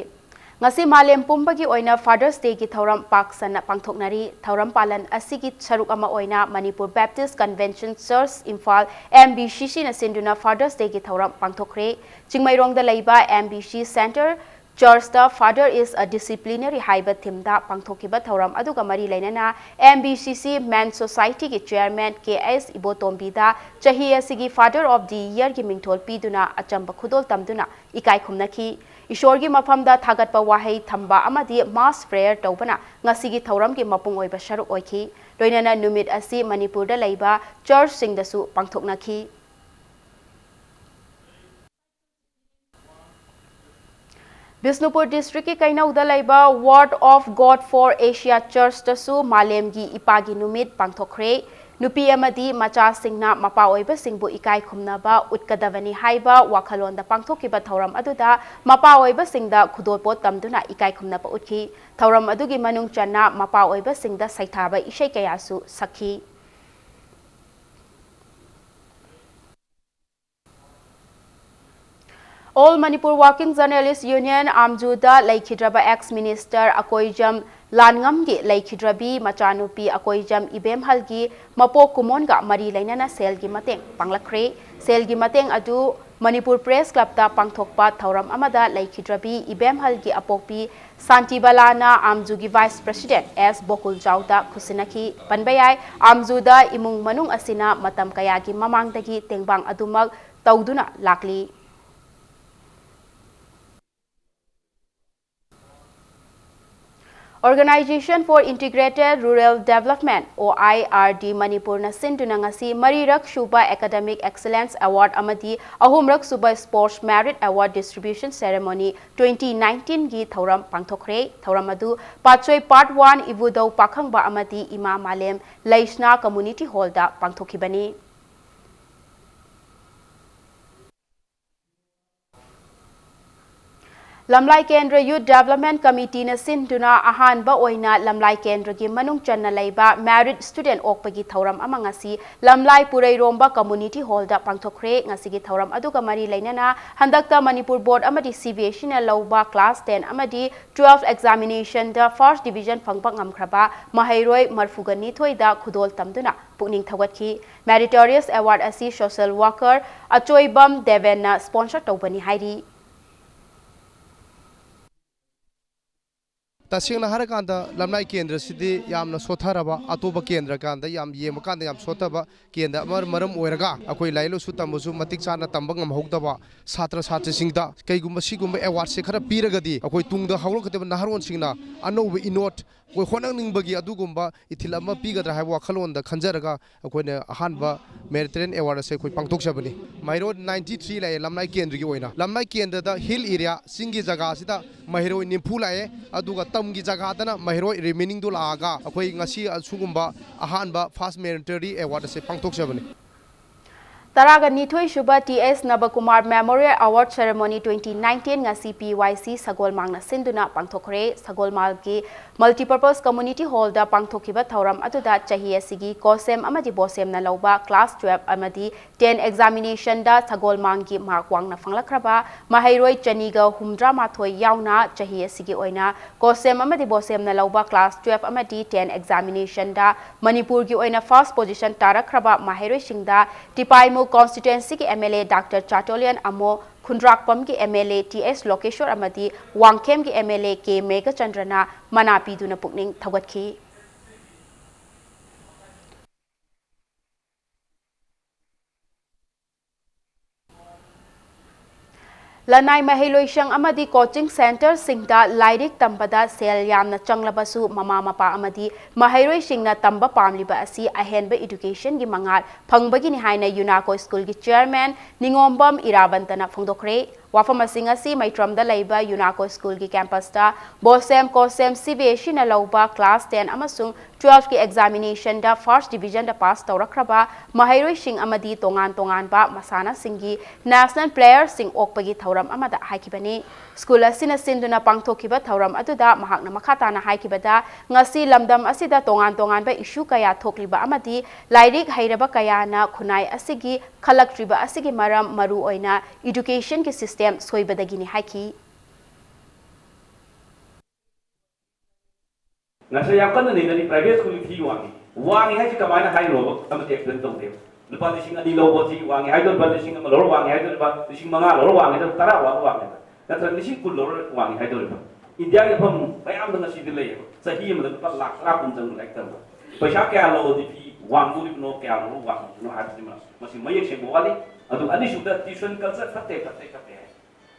ꯉꯁꯤ ꯃꯥꯂꯦꯝ ꯄꯨꯝꯕꯒꯤ ꯑꯣꯏꯅ ꯐꯥꯗꯔꯁ ꯗꯦꯒꯤ ꯊꯧꯔꯝ ꯄꯥꯛ ꯁꯟꯅ ꯄꯥꯡꯊꯣꯛꯅꯔꯤ꯫ ꯊꯧꯔꯝ ꯄꯥꯂꯟ ꯑꯁꯤꯒꯤ ꯁꯔꯨꯛ ꯑꯃ ꯑꯣꯏꯅ Manipur baptist convention church Imphal, M B C ꯁꯤꯅ ꯁꯤꯟꯗꯨꯅ ꯐꯥꯗꯔꯁ ꯗꯦꯒꯤ ꯊꯧꯔꯝ ꯄꯥꯡꯊꯣꯛꯈ꯭ꯔꯦ꯫ ꯆꯤꯡꯃꯩꯔꯣꯡꯗ ꯂꯩꯕ ꯑꯦꯝ ꯕꯤ ꯁꯤ ꯁꯦꯟꯇꯔ ꯆꯔꯆꯇ Father is a Disciplinary ꯍꯥꯏꯕ ꯊꯤꯝꯗ ꯄꯥꯡꯊꯣꯛꯈꯤꯕ ꯊꯧꯔꯝ ꯑꯗꯨꯒ ꯃꯔꯤ ꯂꯩꯅꯅ ꯑꯦꯝ ꯕꯤ ꯁꯤ ꯁꯤ ꯃꯦꯟ ꯁꯣꯁꯥꯏꯇꯤꯒꯤ ꯆꯤꯌꯔꯃꯦꯟ ꯀꯦ ꯑꯦꯁ ꯏꯕꯣꯇꯣꯝꯕꯤꯗ ꯆꯍꯤ ꯑꯁꯤꯒꯤ Father of the Yearꯒꯤ ꯃꯤꯡꯊꯣꯜ ꯄꯤꯗꯨꯅ ꯑꯆꯝꯕ ꯈꯨꯗꯣꯜ ꯇꯝꯗꯨꯅ ꯏꯀꯥꯏ ꯈꯨꯝꯅꯈꯤ꯫ ꯏꯁꯣꯔꯒꯤ ꯃꯐꯝꯗ ꯊꯥꯒꯠꯄ ꯋꯥꯍꯩ ꯊꯝꯕ ꯑꯃꯗꯤ mass prayer ꯇꯧꯕꯅ ꯉꯁꯤꯒꯤ ꯊꯧꯔꯝꯒꯤ ꯃꯄꯨꯡ ꯑꯣꯏꯕ ꯁꯔꯨꯛ ꯑꯣꯏꯈꯤ꯫ ꯂꯣꯏꯅꯅ ꯅꯨꯃꯤꯠ ꯑꯁꯤ ꯃꯅꯤꯄꯨꯔꯗ ꯂꯩꯕ ꯆꯔꯆꯁꯤꯡꯗꯁꯨ ꯄꯥꯡꯊꯣꯛꯅꯈꯤ꯫ ꯕꯤꯁꯅꯨꯄꯨꯔ ꯗꯤꯁꯇ꯭ꯔꯤꯛꯀꯤ ꯀꯩꯅꯧꯗ ꯂꯩꯕ Word of God for Asia ꯆꯔꯆꯇꯁꯨ ꯃꯥꯂꯦꯝꯒꯤ ꯏꯄꯥꯒꯤ ꯅꯨꯃꯤꯠ ꯄꯥꯡꯊꯣꯛꯈ꯭ꯔꯦ꯫ ꯅꯨꯄꯤ ꯑꯃꯗꯤ ꯃꯆꯥꯁꯤꯡꯅ ꯃꯄꯥ ꯑꯣꯏꯕꯁꯤꯡꯕꯨ ꯏꯀꯥꯏ ꯈꯨꯝꯅꯕ ꯎꯠꯀꯗꯕꯅꯤ ꯍꯥꯏꯕ ꯋꯥꯈꯜꯂꯣꯟꯗ ꯄꯥꯡꯊꯣꯛꯈꯤꯕ ꯊꯧꯔꯝ ꯑꯗꯨꯗ ꯃꯄꯥ ꯑꯣꯏꯕꯁꯤꯡꯗ ꯈꯨꯗꯣꯜꯄꯣꯠ ꯇꯝꯗꯨꯅ ꯏꯀꯥꯏ ꯈꯨꯝꯅꯕ ꯎꯠꯈꯤ꯫ ꯊꯧꯔꯝ ꯑꯗꯨꯒꯤ ꯃꯅꯨꯡ ꯆꯟꯅ ꯃꯄꯥ ꯑꯣꯏꯕꯁꯤꯡꯗ ꯁꯩꯊꯥꯕ ꯏꯁꯩ ꯀꯌꯥꯁꯨ ꯁꯛꯈꯤ꯫ All Manipur Working Journalist Union, ꯑꯥꯝꯖꯨꯗ ꯂꯩꯈꯤꯗ꯭ꯔꯕ ex minister ꯑꯀꯣꯏꯖꯝ ꯂꯥꯟꯉꯝꯒꯤ ꯂꯩꯈꯤꯗ꯭ꯔꯕꯤ ꯃꯆꯥꯅꯨꯄꯤ ꯑꯀꯣꯏꯖꯝ ꯏꯕꯦꯝꯍꯜꯒꯤ ꯃꯄꯣꯛ ꯀꯨꯝꯑꯣꯟꯒ ꯃꯔꯤ ꯂꯩꯅꯅ ꯁꯦꯜꯒꯤ ꯃꯇꯦꯡ ꯄꯥꯡꯂꯛꯈ꯭ꯔꯦ꯫ ꯁꯦꯜꯒꯤ ꯃꯇꯦꯡ ꯑꯗꯨ ꯃꯅꯤꯄꯨꯔ ꯄ꯭ꯔꯦꯁ ꯀ꯭ꯂꯕꯇ ꯄꯥꯡꯊꯣꯛꯄ ꯊꯧꯔꯝ ꯑꯃꯗ ꯂꯩꯈꯤꯗ꯭ꯔꯕꯤ ꯏꯕꯦꯝꯍꯜꯒꯤ ꯑꯄꯣꯛꯄꯤ ꯁꯥꯟꯇꯤꯕꯂꯥꯅ ꯑꯥꯝꯖꯨꯒꯤ vice president ꯑꯦꯁ ꯕꯣꯀꯨꯜꯖꯥꯎꯗ ꯈꯨꯠꯁꯤꯟꯅꯈꯤ꯫ ꯄꯟꯕ ꯌꯥꯏ, ꯑꯥꯝꯖꯨꯗ ꯏꯃꯨꯡ ꯃꯅꯨꯡ ꯑꯁꯤꯅ ꯃꯇꯝ ꯀꯌꯥꯒꯤ ꯃꯃꯥꯡꯗꯒꯤ ꯇꯦꯡꯕꯥꯡ ꯑꯗꯨꯃꯛ ꯇꯧꯗꯨꯅ ꯂꯥꯛꯂꯤ꯫ Organisation for Integrated Rural Development, O I R D Manipurꯅ ꯁꯤꯟꯗꯨꯅ ꯉꯁꯤ ꯃꯔꯤꯔꯛ ꯁꯨꯕ Academic Excellence Award ꯑꯃꯗꯤ ꯑꯍꯨꯝꯔꯛ ꯁꯨꯕ Sports Merit Award Distribution Ceremony twenty nineteenꯒꯤ ꯊꯧꯔꯝ ꯄꯥꯡꯊꯣꯛꯈ꯭ꯔꯦ꯫ ꯊꯧꯔꯝ ꯑꯗꯨ ꯄꯥꯠꯁꯣꯏ Part One ꯏꯕꯨꯙꯧ ꯄꯥꯈꯪꯕ ꯑꯃꯗꯤ ꯏꯃꯥ ꯃꯥꯂꯦꯝ ꯂꯩꯁꯅꯥ Community Hallꯗ ꯄꯥꯡꯊꯣꯛꯈꯤꯕꯅꯤ꯫ ꯂꯝꯂꯥꯏ ꯀꯦꯟꯗ꯭ꯔ Youth Development Committeeꯅ ꯁꯤꯟꯗꯨꯅ ꯑꯍꯥꯟꯕ ꯑꯣꯏꯅ ꯂꯝꯂꯥꯏ ꯀꯦꯟꯗ꯭ꯔꯒꯤ ꯃꯅꯨꯡ ꯆꯟꯅ ꯂꯩꯕ Merit Student ꯑꯣꯛꯄꯒꯤ ꯊꯧꯔꯝ ꯑꯃ ꯉꯁꯤ ꯂꯝꯂꯥꯏ ꯄꯨꯔꯩꯔꯣꯝꯕ Community Hallꯗ ꯄꯥꯡꯊꯣꯛꯈ꯭ꯔꯦ꯫ ꯉꯁꯤꯒꯤ ꯊꯧꯔꯝ ꯑꯗꯨꯒ ꯃꯔꯤ ꯂꯩꯅꯅ ꯍꯟꯗꯛꯇ ꯃꯅꯤꯄꯨꯔ Board ꯑꯃꯗꯤ C B S Eꯅ ꯂꯧꯕ Class ten ꯑꯃꯗꯤ twelve Examinationꯗ First Division ꯐꯪꯕ ꯉꯝꯈ꯭ꯔꯕ ꯃꯍꯩꯔꯣꯏ ꯃꯔꯐꯨꯒ ꯅꯤꯊꯣꯏꯗ ꯈꯨꯗꯣꯜ ꯇꯝꯗꯨꯅ ꯄꯨꯛꯅꯤꯡ ꯊꯧꯒꯠꯈꯤ꯫ Meritorious Award ꯑꯁꯤ Social Worker ꯑꯆꯣꯏꯕꯝ ꯗꯦꯕꯦꯟꯅ sponsor ꯇꯧꯕꯅꯤ ꯍꯥꯏꯔꯤ꯫ ꯇꯁꯦꯡꯅ ꯍꯥꯏꯔꯀꯥꯟꯗ ꯂꯝꯂꯥꯏ ꯀꯦꯟꯗ꯭ꯔꯁꯤꯗꯤ ꯌꯥꯝꯅ ꯁꯣꯠꯊꯔꯕ, ꯑꯇꯣꯞꯄ ꯀꯦꯟꯗ꯭ꯔ ꯀꯥꯟꯗ ꯌꯥꯝ ꯌꯦꯡꯕ ꯀꯥꯟꯗ ꯌꯥꯝ ꯁꯣꯠꯊꯕ ꯀꯦꯟꯗ꯭ꯔ ꯑꯃ ꯃꯔꯝ ꯑꯣꯏꯔꯒ ꯑꯩꯈꯣꯏ ꯂꯥꯏꯔꯤꯛ ꯂꯥꯏꯁꯨ ꯇꯝꯕꯁꯨ ꯃꯇꯤꯛ ꯆꯥꯅ ꯇꯝꯕ ꯉꯝꯍꯧꯗꯕ ꯁꯥꯇ꯭ꯔ ꯁꯥꯇ꯭ꯔꯤꯁꯤꯡꯗ ꯀꯩꯒꯨꯝꯕ ꯁꯤꯒꯨꯝꯕ Awardꯁꯦ ꯈꯔ ꯄꯤꯔꯒꯗꯤ ꯑꯩꯈꯣꯏ ꯇꯨꯡꯗ ꯍꯧꯔꯛꯀꯗꯕ ꯅꯍꯥꯔꯣꯟꯁꯤꯡꯅ ꯑꯅꯧꯕ ꯏꯅꯣꯠ ꯑꯩꯈꯣꯏ ꯍꯣꯠꯅꯅꯤꯡꯕꯒꯤ ꯑꯗꯨꯒꯨꯝꯕ ꯏꯊꯤꯜ ꯑꯃ ꯄꯤꯒꯗ꯭ꯔꯥ ꯍꯥꯏꯕ ꯋꯥꯈꯜꯂꯣꯟꯗ ꯈꯟꯖꯔꯒ ꯑꯩꯈꯣꯏꯅ ꯑꯍꯥꯟꯕ Meritorious Award ꯑꯁꯦ ꯑꯩꯈꯣꯏ ꯄꯥꯡꯊꯣꯛꯆꯕꯅꯤ꯫ ꯃꯍꯩꯔꯣꯏ ninety three ꯂꯥꯛꯑꯦ ꯂꯝꯂꯥꯏ ꯀꯦꯟꯗ꯭ꯔꯒꯤ ꯑꯣꯏꯅ꯫ ꯂꯝꯂꯥꯏ ꯀꯦꯟꯗ꯭ꯔꯗ hill area, ꯆꯤꯡꯒꯤ ꯖꯒꯥꯁꯤꯗ ꯃꯍꯩꯔꯣꯏ ꯅꯤꯐꯨ ꯂꯥꯛꯑꯦ, ꯑꯗꯨꯒ ꯇꯝꯒꯤ ꯖꯒꯥꯗꯅ ꯃꯍꯩꯔꯣꯏ remainingꯗꯨ ꯂꯥꯛꯑꯒ ꯑꯩꯈꯣꯏ ꯉꯁꯤ ꯑꯁꯤꯒꯨꯝꯕ ꯑꯍꯥꯟꯕ First Meritorious Award ꯑꯁꯦ ꯄꯥꯡꯊꯣꯛꯆꯕꯅꯤ꯫ ꯇꯔꯥꯒ ꯅꯤꯊꯣꯏ ꯁꯨꯕ T S ꯅꯕꯀꯨꯃꯥꯔ Memorial Award Ceremony twenty nineteen ꯉꯁꯤ P Y C ꯁꯒꯣꯜꯃꯥꯡꯅ ꯁꯤꯟꯗꯨꯅ ꯄꯥꯡꯊꯣꯛꯈ꯭ꯔꯦ꯫ ꯁꯒꯣꯜꯃꯥꯡꯒꯤ Multipurpose Community Hallꯗ ꯄꯥꯡꯊꯣꯛꯈꯤꯕ ꯊꯧꯔꯝ ꯑꯗꯨꯗ ꯆꯍꯤ ꯑꯁꯤꯒꯤ COSEM ꯑꯃꯗꯤ BOSEMꯅ ꯂꯧꯕ Class twelve ꯑꯃꯗꯤ ten Examinationꯗ ꯁꯒꯣꯜꯃꯥꯡꯒꯤ mark ꯋꯥꯡꯅ ꯐꯪꯂꯛꯈ꯭ꯔꯕ ꯃꯍꯩꯔꯣꯏ ꯆꯅꯤꯒ ꯍꯨꯝꯗ꯭ꯔꯥ ꯃꯥꯊꯣꯏ ꯌꯥꯎꯅ ꯆꯍꯤ ꯑꯁꯤꯒꯤ ꯑꯣꯏꯅ COSEM ꯑꯃꯗꯤ BOSEMꯅ ꯂꯧꯕ Class twelve ꯑꯃꯗꯤ ten Examinationꯗ ꯃꯅꯤꯄꯨꯔꯒꯤ ꯑꯣꯏꯅ first position ꯇꯥꯔꯛꯈ꯭ꯔꯕ ꯃꯍꯩꯔꯣꯏꯁꯤꯡꯗ ꯇꯤꯄꯥꯏꯃꯨ Constituencyꯒꯤ MLA Doctor ꯆꯥꯇꯣꯂꯤꯌꯟ ꯑꯃꯣ, ꯈꯨꯟꯗ꯭ꯔꯥꯛꯄꯝꯒꯤ MLA T S ꯂꯣꯀꯦꯁꯣꯔ ꯑꯃꯗꯤ ꯋꯥꯡꯈꯦꯝꯒꯤ MLA K ꯃꯦꯘꯆꯟꯗ꯭ꯔꯅ ꯃꯅꯥ ꯄꯤꯗꯨꯅ ꯄꯨꯛꯅꯤꯡ ꯊꯧꯒꯠꯈꯤ꯫ ꯂꯅꯥꯏ ꯃꯍꯩꯂꯣꯏꯁꯪ ꯑꯃꯗꯤ coaching centreꯁꯤꯡꯗ ꯂꯥꯏꯔꯤꯛ ꯇꯝꯕꯗ ꯁꯦꯜ ꯌꯥꯝꯅ ꯆꯪꯂꯕꯁꯨ, ꯃꯃꯥ ꯃꯄꯥ ꯑꯃꯗꯤ ꯃꯍꯩꯔꯣꯏꯁꯤꯡꯅ ꯇꯝꯕ ꯄꯥꯝꯂꯤꯕ ꯑꯁꯤ ꯑꯍꯦꯟꯕ educationꯒꯤ ꯃꯉꯥꯜ ꯐꯪꯕꯒꯤꯅꯤ ꯍꯥꯏꯅ ꯌꯨꯅꯥꯀꯣ ꯁ꯭ꯀꯨꯜꯒꯤ chairman ꯅꯤꯉꯣꯝꯕꯝ ꯏꯔꯥꯕꯟꯇꯅ ꯐꯣꯡꯗꯣꯛꯈ꯭ꯔꯦ꯫ ꯋꯥꯐꯝ ꯑꯁꯤꯡ ꯑꯁꯤ ꯃꯩꯇ꯭ꯔꯝꯗ ꯂꯩꯕ ꯌꯨꯅꯥꯀꯣ ꯁ꯭ꯀꯨꯜꯒꯤ campusꯇ ꯕꯣꯁꯦꯝ ꯀꯣꯁꯦꯝ CBSEꯅ ꯂꯧꯕ class ten ꯑꯃꯁꯨꯡ twelveꯀꯤ examinationꯗ first divisionꯗ pass ꯇꯧꯔꯛꯈ꯭ꯔꯕ ꯃꯍꯩꯔꯣꯏꯁꯤꯡ ꯑꯃꯗꯤ ꯇꯣꯉꯥꯟ ꯇꯣꯉꯥꯟꯕ ꯃꯁꯥꯟꯅꯁꯤꯡꯒꯤ national playerꯁꯤꯡ ꯑꯣꯛꯄꯒꯤ ꯊꯧꯔꯝ ꯑꯃꯗ ꯍꯥꯏꯈꯤꯕꯅꯤ꯫ ꯁ꯭ꯀꯨꯜ ꯑꯁꯤꯅ ꯁꯤꯟꯗꯨꯅ ꯄꯥꯡꯊꯣꯛꯈꯤꯕ ꯊꯧꯔꯝ ꯑꯗꯨꯗ ꯃꯍꯥꯛꯅ ꯃꯈꯥ ꯇꯥꯅ ꯍꯥꯏꯈꯤꯕꯗ, ꯉꯁꯤ ꯂꯝꯗꯝ ꯑꯁꯤꯗ ꯇꯣꯉꯥꯟ ꯇꯣꯉꯥꯟꯕ issue ꯀꯌꯥ ꯊꯣꯛꯂꯤꯕ ꯑꯃꯗꯤ ꯂꯥꯏꯔꯤꯛ ꯍꯩꯔꯕ ꯀꯌꯥꯅ ꯈꯨꯟꯅꯥꯏ ꯑꯁꯤꯒꯤ ꯈꯜꯂꯛꯇ꯭ꯔꯤꯕ ꯑꯁꯤꯒꯤ ꯃꯔꯝ ꯃꯔꯨ ꯑꯣꯏꯅ educationꯒꯤ system ꯁꯣꯏꯕꯗꯒꯤꯅꯤ ꯍꯥꯏꯈꯤ꯫ ꯉꯁꯥꯏ ꯌꯥꯝ ꯀꯟꯅ ꯅꯩꯅꯔꯤ, private schoolꯒꯤ fee ꯋꯥꯡꯉꯤ꯫ ꯋꯥꯡꯉꯤ ꯍꯥꯏꯁꯤ ꯀꯃꯥꯏꯅ ꯍꯥꯏꯅꯣꯕ? ꯑꯃꯗꯤ explain ꯇꯧꯗꯦꯕ꯫ ꯂꯨꯄꯥ ꯂꯤꯁꯤꯡ ꯑꯅꯤ ꯂꯧꯕ ꯑꯁꯤ ꯋꯥꯡꯉꯤ ꯍꯥꯏꯗꯣꯔꯤꯕ, ꯂꯤꯁꯤꯡ ꯑꯃ ꯂꯧꯔ ꯋꯥꯡꯉꯤ ꯍꯥꯏꯗꯣꯔꯤꯕ, ꯂꯤꯁꯤꯡ ꯃꯉꯥ ꯂꯧꯔ ꯋꯥꯡꯉꯤ ꯍꯥꯏꯗꯣꯔꯤꯕ, ꯇꯔꯥ ꯂꯧꯔ ꯋꯥꯡꯉꯤ ꯍꯥꯏꯗꯣꯔꯤꯕ, ꯅꯠꯇ꯭ꯔꯒ ꯂꯤꯁꯤꯡ ꯀꯨꯟ ꯂꯧꯔ ꯋꯥꯡꯉꯤ ꯍꯥꯏꯗꯣꯔꯤꯕ? ꯏꯟꯗꯤꯌꯥꯒꯤ ꯃꯐꯝ ꯃꯌꯥꯝꯗ ꯉꯁꯤꯗꯤ ꯂꯩꯌꯦꯕ꯫ ꯆꯍꯤ ꯑꯃꯗ ꯂꯨꯄꯥ ꯂꯥꯛ ꯇꯔꯥ ꯀꯨꯟ ꯆꯪꯕ ꯂꯥꯏꯔꯤꯛ ꯇꯝꯕ꯫ ꯄꯩꯁꯥ ꯀꯌꯥ ꯂꯧꯔꯗꯤ fee ꯋꯥꯡꯗꯣꯔꯤꯕꯅꯣ, ꯀꯌꯥ ꯂꯧꯔ ꯋꯥꯡꯗꯣꯔꯤꯕꯅꯣ ꯍꯥꯏꯕꯁꯤꯃ ꯃꯁꯤ ꯃꯌꯦꯛ ꯁꯦꯡꯕ ꯋꯥꯠꯂꯤ꯫ ꯑꯗꯨꯒ ꯑꯅꯤꯁꯨꯕꯗ tuition culture ꯐꯠꯇꯦ, ꯐꯠꯇꯦ, ꯐꯠꯇꯦ ꯍꯥꯏ꯫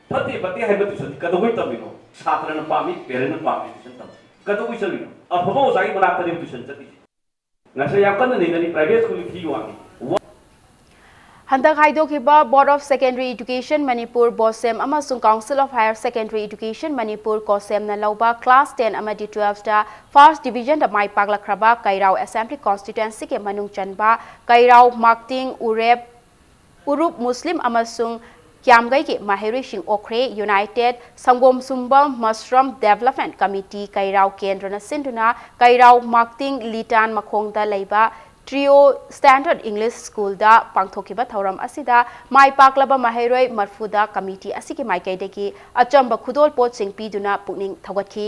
ꯐꯠꯇꯦ, ꯐꯠꯇꯦ ꯍꯥꯏꯕ tuition ꯀꯩꯗꯧꯕꯩ ꯇꯝꯃꯤꯅꯣ? ꯁꯥꯇ꯭ꯔꯅ ꯄꯥꯝꯃꯤ, parentꯅ ꯄꯥꯝꯃꯤ tuition ꯇꯝꯕ꯫ ꯀꯩꯗꯧꯕꯩ ꯆꯠꯂꯤꯅꯣ? ꯑꯐꯕ ꯑꯣꯖꯥꯒꯤ ꯃꯅꯥꯛꯇꯅꯦꯕ tuition ꯆꯠꯂꯤꯁꯦ꯫ ꯉꯁꯥꯏ ꯌꯥꯝ ꯀꯟꯅ ꯅꯩꯅꯔꯤ, private schoolꯒꯤ fee ꯋꯥꯡꯉꯤ꯫ ꯋꯥ- ꯍꯟꯗꯛ ꯍꯥꯏꯗꯣꯛꯈꯤꯕ Board of Secondary Education Manipur ꯕꯣꯁꯦꯝ ꯑꯃꯁꯨꯡ Council of Higher Secondary Education Manipur ꯀꯣꯁꯦꯝꯅ ꯂꯧꯕ class ten ꯑꯃꯗꯤ twelveꯇ first divisionꯗ ꯃꯥꯏ ꯄꯥꯛꯂꯛꯈ꯭ꯔꯕ ꯀꯩꯔꯥꯎ Assembly Constituencyꯒꯤ ꯃꯅꯨꯡ ꯆꯟꯕ ꯀꯩꯔꯥꯎ, ꯃꯥꯛꯇꯤꯡ, ꯎꯔꯦꯞ, ꯎꯔꯨꯞ ꯃꯨꯁꯂꯤꯝ ꯑꯃꯁꯨꯡ ꯀ꯭ꯌꯥꯝꯒꯩꯒꯤ ꯃꯍꯩꯔꯣꯏꯁꯤꯡ ꯑꯣꯛꯈ꯭ꯔꯦ꯫ United ꯁꯪꯒꯣꯝ ꯁꯨꯝꯕꯝ Mushroom Development Committee ꯀꯩꯔꯥꯎ ꯀꯦꯟꯗ꯭ꯔꯅ ꯁꯤꯟꯗꯨꯅ ꯀꯩꯔꯥꯎ ꯃꯥꯛꯇꯤꯡ ꯂꯤꯇꯥꯟ ꯃꯈꯣꯡꯗ ꯂꯩꯕ Trio Standard English Schoolꯗ ꯄꯥꯡꯊꯣꯛꯈꯤꯕ ꯊꯧꯔꯝ ꯑꯁꯤꯗ ꯃꯥꯏ ꯄꯥꯛꯂꯕ ꯃꯍꯩꯔꯣꯏ ꯃꯔꯐꯨꯗ committee ꯑꯁꯤꯒꯤ ꯃꯥꯏꯀꯩꯗꯒꯤ ꯑꯆꯝꯕ ꯈꯨꯗꯣꯜ ꯄꯣꯠꯁꯤꯡ ꯄꯤꯗꯨꯅ ꯄꯨꯛꯅꯤꯡ ꯊꯧꯒꯠꯈꯤ꯫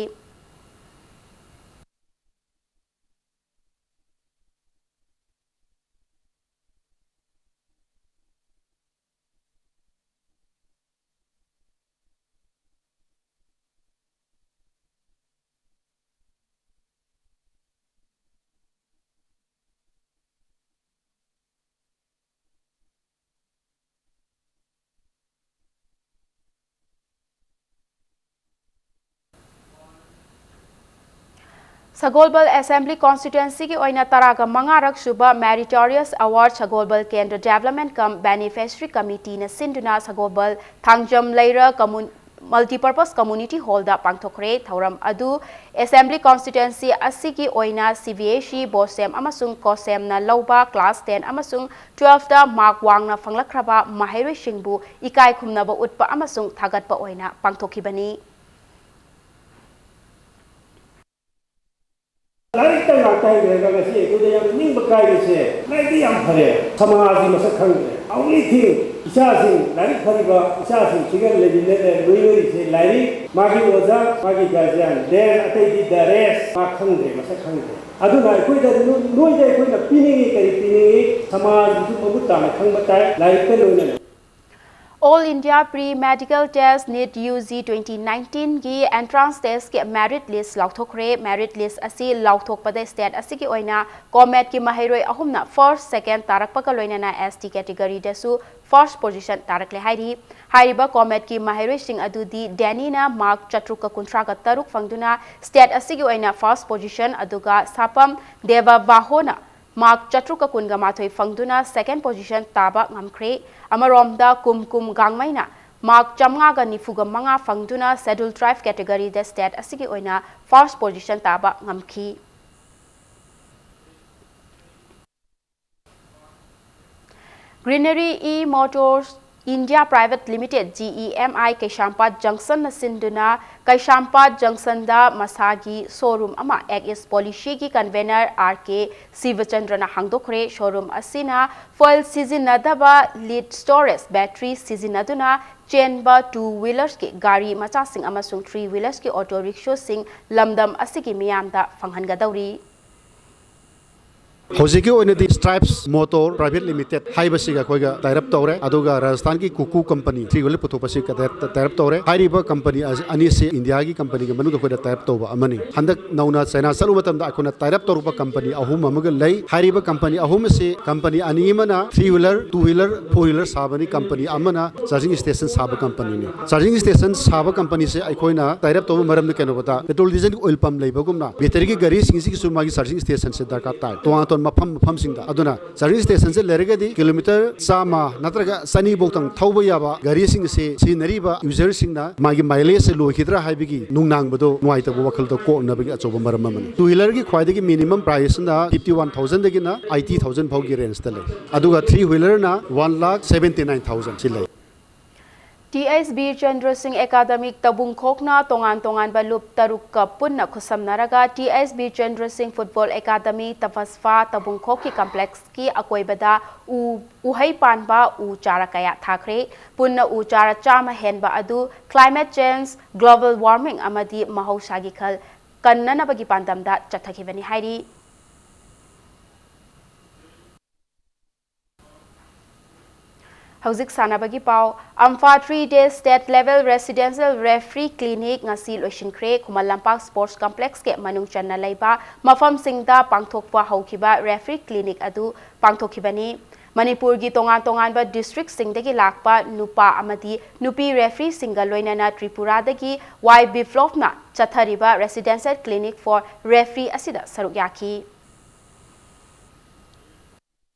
ꯁꯒꯣꯜꯕꯜ Assembly Constituencyꯒꯤ ꯑꯣꯏꯅ ꯇꯔꯥꯒ ꯃꯉꯥꯔꯛ ꯁꯨꯕ Meritorious Award ꯁꯒꯣꯜꯕꯜ Kendra Development cum Beneficiary Committeeꯅ ꯁꯤꯟꯗꯨꯅ ꯁꯒꯣꯜꯕꯜ ꯊꯥꯡꯖꯝ ꯂꯩꯔ Commun-, Multipurpose Community Hallꯗ ꯄꯥꯡꯊꯣꯛꯈ꯭ꯔꯦ꯫ ꯊꯧꯔꯝ ꯑꯗꯨ Assembly Constituency ꯑꯁꯤꯒꯤ ꯑꯣꯏꯅ CBSE, BOSEM ꯑꯃꯁꯨꯡ COSEMꯅ ꯂꯧꯕ class ten ꯑꯃꯁꯨꯡ twelveꯇ mark ꯋꯥꯡꯅ ꯐꯪꯂꯛꯈ꯭ꯔꯕ ꯃꯍꯩꯔꯣꯏꯁꯤꯡꯕꯨ ꯏꯀꯥꯏ ꯈꯨꯝꯅꯕ ꯎꯠꯄ ꯑꯃꯁꯨꯡ ꯊꯥꯒꯠꯄ ꯑꯣꯏꯅ ꯄꯥꯡꯊꯣꯛꯈꯤꯕꯅꯤ꯫ ꯂꯥꯏꯔꯤꯛꯇ ꯉꯥꯛꯇ ꯍꯩꯈ꯭ꯔꯒ ꯉꯁꯤ ꯑꯩꯈꯣꯏꯗ ꯌꯥꯝ ꯅꯤꯡꯕ ꯀꯥꯏꯕꯁꯦ, ꯂꯥꯏꯔꯤꯛꯇꯤ ꯌꯥꯝ ꯐꯔꯦ, ꯁꯃꯥꯖꯒꯤ ꯃꯁꯛ ꯈꯪꯗ꯭ꯔꯦ꯫ Only thing, ꯏꯆꯥꯁꯤꯡ, ꯂꯥꯏꯔꯤꯛ ꯐꯔꯤꯕ ꯏꯆꯥꯁꯤꯡꯁꯤꯒ ꯂꯩꯃꯤꯟꯅ-, ꯂꯣꯏꯅꯔꯤꯁꯦ ꯂꯥꯏꯔꯤꯛ, ꯃꯥꯒꯤ ꯑꯣꯖꯥ, ꯃꯥꯒꯤ guardian, then ꯑꯇꯩꯗꯤ the rest, ꯃꯥ ꯈꯪꯗ꯭ꯔꯦ, ꯃꯁꯛ ꯈꯪꯗ꯭ꯔꯦ꯫ ꯑꯗꯨꯅ ꯑꯩꯈꯣꯏꯗ, ꯅꯣꯏꯗ ꯑꯩꯈꯣꯏꯅ ꯄꯤꯅꯤꯡꯉꯤ, ꯀꯔꯤ ꯄꯤꯅꯤꯡꯉꯤ? ꯁꯃꯥꯖꯒꯤꯁꯨ ꯃꯃꯨꯠ ꯇꯥꯅ ꯈꯪꯕ ꯇꯥꯏ, ꯂꯥꯏꯔꯤꯛꯇ ꯂꯣꯏꯅꯅ꯫ All India Pre-Medical Test, NEET UG twenty nineteenꯒꯤ entrance testꯀꯤ merit list ꯂꯥꯎꯊꯣꯛꯈ꯭ꯔꯦ꯫ Merit list ꯑꯁꯤ ꯂꯥꯎꯊꯣꯛꯄꯗ state ꯑꯁꯤꯒꯤ ꯑꯣꯏꯅ COMETꯀꯤ ꯃꯍꯩꯔꯣꯏ ꯑꯍꯨꯝꯅ first, second ꯇꯥꯔꯛꯄꯒ ꯂꯣꯏꯅꯅ ST categoryꯗꯁꯨ first position ꯇꯥꯔꯛꯂꯦ ꯍꯥꯏꯔꯤ꯫ ꯍꯥꯏꯔꯤꯕ COMETꯀꯤ ꯃꯍꯩꯔꯣꯏꯁꯤꯡ ꯑꯗꯨꯗꯤ ꯗꯦꯅꯤꯅ mark ꯆꯥꯇ꯭ꯔꯨꯛꯀ ꯀꯨꯟꯊ꯭ꯔꯥꯒ ꯇꯔꯨꯛ ꯐꯪꯗꯨꯅ state ꯑꯁꯤꯒꯤ ꯑꯣꯏꯅ first position, ꯑꯗꯨꯒ ꯁꯥꯄꯝ ꯗꯦꯕ ꯕꯥꯍꯣꯅ mark ꯆꯥꯇ꯭ꯔꯨꯛꯀ ꯀꯨꯟꯒ ꯃꯥꯊꯣꯏ ꯐꯪꯗꯨꯅ second position ꯇꯥꯕ ꯉꯝꯈ꯭ꯔꯦ꯫ ꯑꯃꯔꯣꯝꯗ ꯀꯨꯝꯀꯨꯝ ꯒꯥꯡꯃꯩꯅ mark ꯆꯥꯝꯃꯉꯥꯒ ꯅꯤꯐꯨꯒ ꯃꯉꯥ ꯐꯪꯗꯨꯅ Scheduled Tribe categoryꯗ state ꯑꯁꯤꯒꯤ ꯑꯣꯏꯅ first position ꯇꯥꯕ ꯉꯝꯈꯤ꯫ Greenery E Motors India Private Limited, GEMI, ꯀꯩꯁꯥꯝꯄꯥꯠ Junctionꯅ ꯁꯤꯟꯗꯨꯅ ꯀꯩꯁꯥꯝꯄꯥꯠ Junctionꯗ ꯃꯁꯥꯒꯤ showroom ꯑꯃ Act East Policyꯒꯤ convener R K ꯁꯤꯕꯆꯟꯗ꯭ꯔꯅ ꯍꯥꯡꯗꯣꯛꯈ꯭ꯔꯦ꯫ Showroom ꯑꯁꯤꯅ fuel ꯁꯤꯖꯤꯟꯅꯗꯕ lead storage battery ꯁꯤꯖꯤꯟꯅꯗꯨꯅ ꯆꯦꯟꯕ two wheelersꯀꯤ ꯒꯥꯔꯤ ꯃꯆꯥꯁꯤꯡ ꯑꯃꯁꯨꯡ three wheelersꯀꯤ auto rickshawꯁꯤꯡ ꯂꯝꯗꯝ ꯑꯁꯤꯒꯤ ꯃꯤꯌꯥꯝꯗ ꯐꯪꯍꯟꯒꯗꯧꯔꯤ꯫ ꯍꯧꯖꯤꯛꯀꯤ ꯑꯣꯏꯅꯗꯤ Stripes Motor Private Limited ꯍꯥꯏꯕꯁꯤꯒ ꯑꯩꯈꯣꯏꯒ tie up ꯇꯧꯔꯦ, ꯑꯗꯨꯒ ꯔꯥꯖꯁꯊꯥꯟꯒꯤ ꯀꯨꯀꯨ ꯀꯝꯄꯅꯤ three wheeler ꯄꯨꯊꯣꯛꯄꯁꯤꯒ tie up ꯇꯧꯔꯦ꯫ ꯍꯥꯏꯔꯤꯕ ꯀꯝꯄꯅꯤ ꯑꯁꯤ, ꯑꯅꯤꯁꯤ ꯏꯟꯗꯤꯌꯥꯒꯤ ꯀꯝꯄꯅꯤꯒ ꯃꯅꯨꯡꯗ ꯑꯩꯈꯣꯏꯅ tie up ꯇꯧꯕ ꯑꯃꯅꯤ꯫ ꯍꯟꯗꯛ ꯅꯧꯅ ꯆꯥꯏꯅꯥ ꯆꯠꯂꯨꯕ ꯃꯇꯝꯗ ꯑꯩꯈꯣꯏꯅ tie up ꯇꯧꯔꯨꯕ ꯀꯝꯄꯅꯤ ꯑꯍꯨꯝ ꯑꯃꯒ ꯂꯩ꯫ ꯍꯥꯏꯔꯤꯕ ꯀꯝꯄꯅꯤ ꯑꯍꯨꯝ ꯑꯁꯤ ꯀꯝꯄꯅꯤ ꯑꯅꯤ ꯑꯃꯅ three wheeler, two wheeler, four wheeler ꯁꯥꯕꯅꯤ, ꯀꯝꯄꯅꯤ ꯑꯃꯅ charging station ꯁꯥꯕ ꯀꯝꯄꯅꯤꯅꯤ꯫ Charging station ꯁꯥꯕ ꯀꯝꯄꯅꯤꯁꯦ ꯑꯩꯈꯣꯏꯅ tie up ꯇꯧꯕ ꯃꯔꯝꯗꯤ ꯀꯩꯅꯣꯗ, petrol diesel oil pump ꯂꯩꯕꯒꯨꯝꯅ battery ꯒꯤ ꯒꯥꯔꯤꯁꯤꯡꯁꯤꯒꯤꯁꯨ ꯃꯥꯒꯤ charging station ꯁꯦ ꯗꯔꯀꯥꯔ ꯇꯥꯏ꯫ ꯇꯣꯉꯥꯟ ꯇꯣꯉꯥꯟꯕ ꯃꯐꯝ ꯃꯐꯝꯁꯤꯡꯗ꯫ ꯑꯗꯨꯅ charging station ꯁꯦ ꯂꯩꯔꯒꯗꯤ kilometer ꯆꯥꯝꯃ ꯅꯠꯇ꯭ꯔꯒ ꯆꯅꯤ ꯐꯥꯎꯇꯪ ꯊꯧꯕ ꯌꯥꯕ ꯒꯥꯔꯤꯁꯤꯡ ꯑꯁꯤ ꯁꯤꯖꯤꯟꯅꯔꯤꯕ user ꯁꯤꯡꯅ ꯃꯥꯒꯤ mileage ꯁꯦ ꯂꯣꯏꯈꯤꯗ꯭ꯔꯥ ꯍꯥꯏꯕꯒꯤ ꯅꯨꯡꯅꯥꯡꯕꯗꯣ, ꯅꯨꯡꯉꯥꯏꯇꯕ ꯋꯥꯈꯜꯗꯣ ꯀꯣꯛꯅꯕꯒꯤ ꯑꯆꯧꯕ ꯃꯔꯝ ꯑꯃꯅꯤ꯫ Two wheeler ꯒꯤ ꯈ꯭ꯋꯥꯏꯗꯒꯤ minimum price ꯅ fifty one thousand ꯗꯒꯤꯅ eighty thousand ꯐꯥꯎꯒꯤ range ꯇ ꯂꯩ, ꯑꯗꯨꯒ three wheeler ꯅ one lakh seventy nine thousand ꯁꯤ ꯂꯩ꯫ ꯇꯤ ꯑꯩꯆ ꯕꯤ ꯆꯟꯗ꯭ꯔ ꯁꯤꯡ ꯑꯦꯀꯥꯗꯃꯤ ꯇꯕꯨꯡꯈꯣꯛꯅ ꯇꯣꯉꯥꯟ ꯇꯣꯉꯥꯟꯕ ꯂꯨꯞ ꯇꯔꯨꯛꯀ ꯄꯨꯟꯅ ꯈꯨꯠꯁꯝꯅꯔꯒ ꯇꯤ ꯑꯩꯆ ꯕꯤ ꯆꯟꯗ꯭ꯔ ꯁꯤꯡ ꯐꯨꯠꯕꯣꯜ ꯑꯦꯀꯥꯗꯃꯤ ꯇꯐꯁꯐꯥ ꯇꯕꯨꯡꯈꯣꯛꯀꯤ ꯀꯝꯄ꯭ꯂꯦꯛꯁꯀꯤ ꯑꯀꯣꯏꯕꯗ ꯎ, ꯎꯍꯩ ꯄꯥꯟꯕ ꯎ ꯆꯥꯔ ꯀꯌꯥ ꯊꯥꯈ꯭ꯔꯦ꯫ ꯄꯨꯟꯅ ꯎ ꯆꯥꯔ ꯆꯥꯝꯃ ꯍꯦꯟꯕ ꯑꯗꯨ climate change, global warming ꯑꯃꯗꯤ ꯃꯍꯧꯁꯥꯒꯤ ꯈꯜ ꯀꯟꯅꯅꯕꯒꯤ ꯄꯥꯟꯗꯝꯗ ꯆꯠꯊꯈꯤꯕꯅꯤ ꯍꯥꯏꯔꯤ꯫ ꯍꯧꯖꯤꯛ ꯁꯥꯟꯅꯕꯒꯤ ꯄꯥꯎ꯫ ꯑꯝꯐꯥ three day state level residential referee clinic ꯉꯁꯤ ꯂꯣꯏꯁꯤꯟꯈ꯭ꯔꯦ꯫ ꯈꯨꯃꯟ ꯂꯝꯄꯥꯛ sports complex ꯀꯤ ꯃꯅꯨꯡ ꯆꯟꯅ ꯂꯩꯕ ꯃꯐꯝꯁꯤꯡꯗ ꯄꯥꯡꯊꯣꯛꯄ ꯍꯧꯈꯤꯕ referee clinic ꯑꯗꯨ ꯄꯥꯡꯊꯣꯛꯈꯤꯕꯅꯤ꯫ ꯃꯅꯤꯄꯨꯔꯒꯤ ꯇꯣꯉꯥꯟ ꯇꯣꯉꯥꯟꯕ district ꯁꯤꯡꯗꯒꯤ ꯂꯥꯛꯄ ꯅꯨꯄꯥ ꯑꯃꯗꯤ ꯅꯨꯄꯤ referee ꯁꯤꯡꯒ ꯂꯣꯏꯅꯅ ꯇ꯭ꯔꯤꯄꯨꯔꯥꯗꯒꯤ ꯋꯥꯏ ꯕꯤꯄ꯭ꯂꯣꯞꯅ ꯆꯠꯊꯔꯤꯕ residential clinic for referee ꯑꯁꯤꯗ ꯁꯔꯨꯛ ꯌꯥꯈꯤ꯫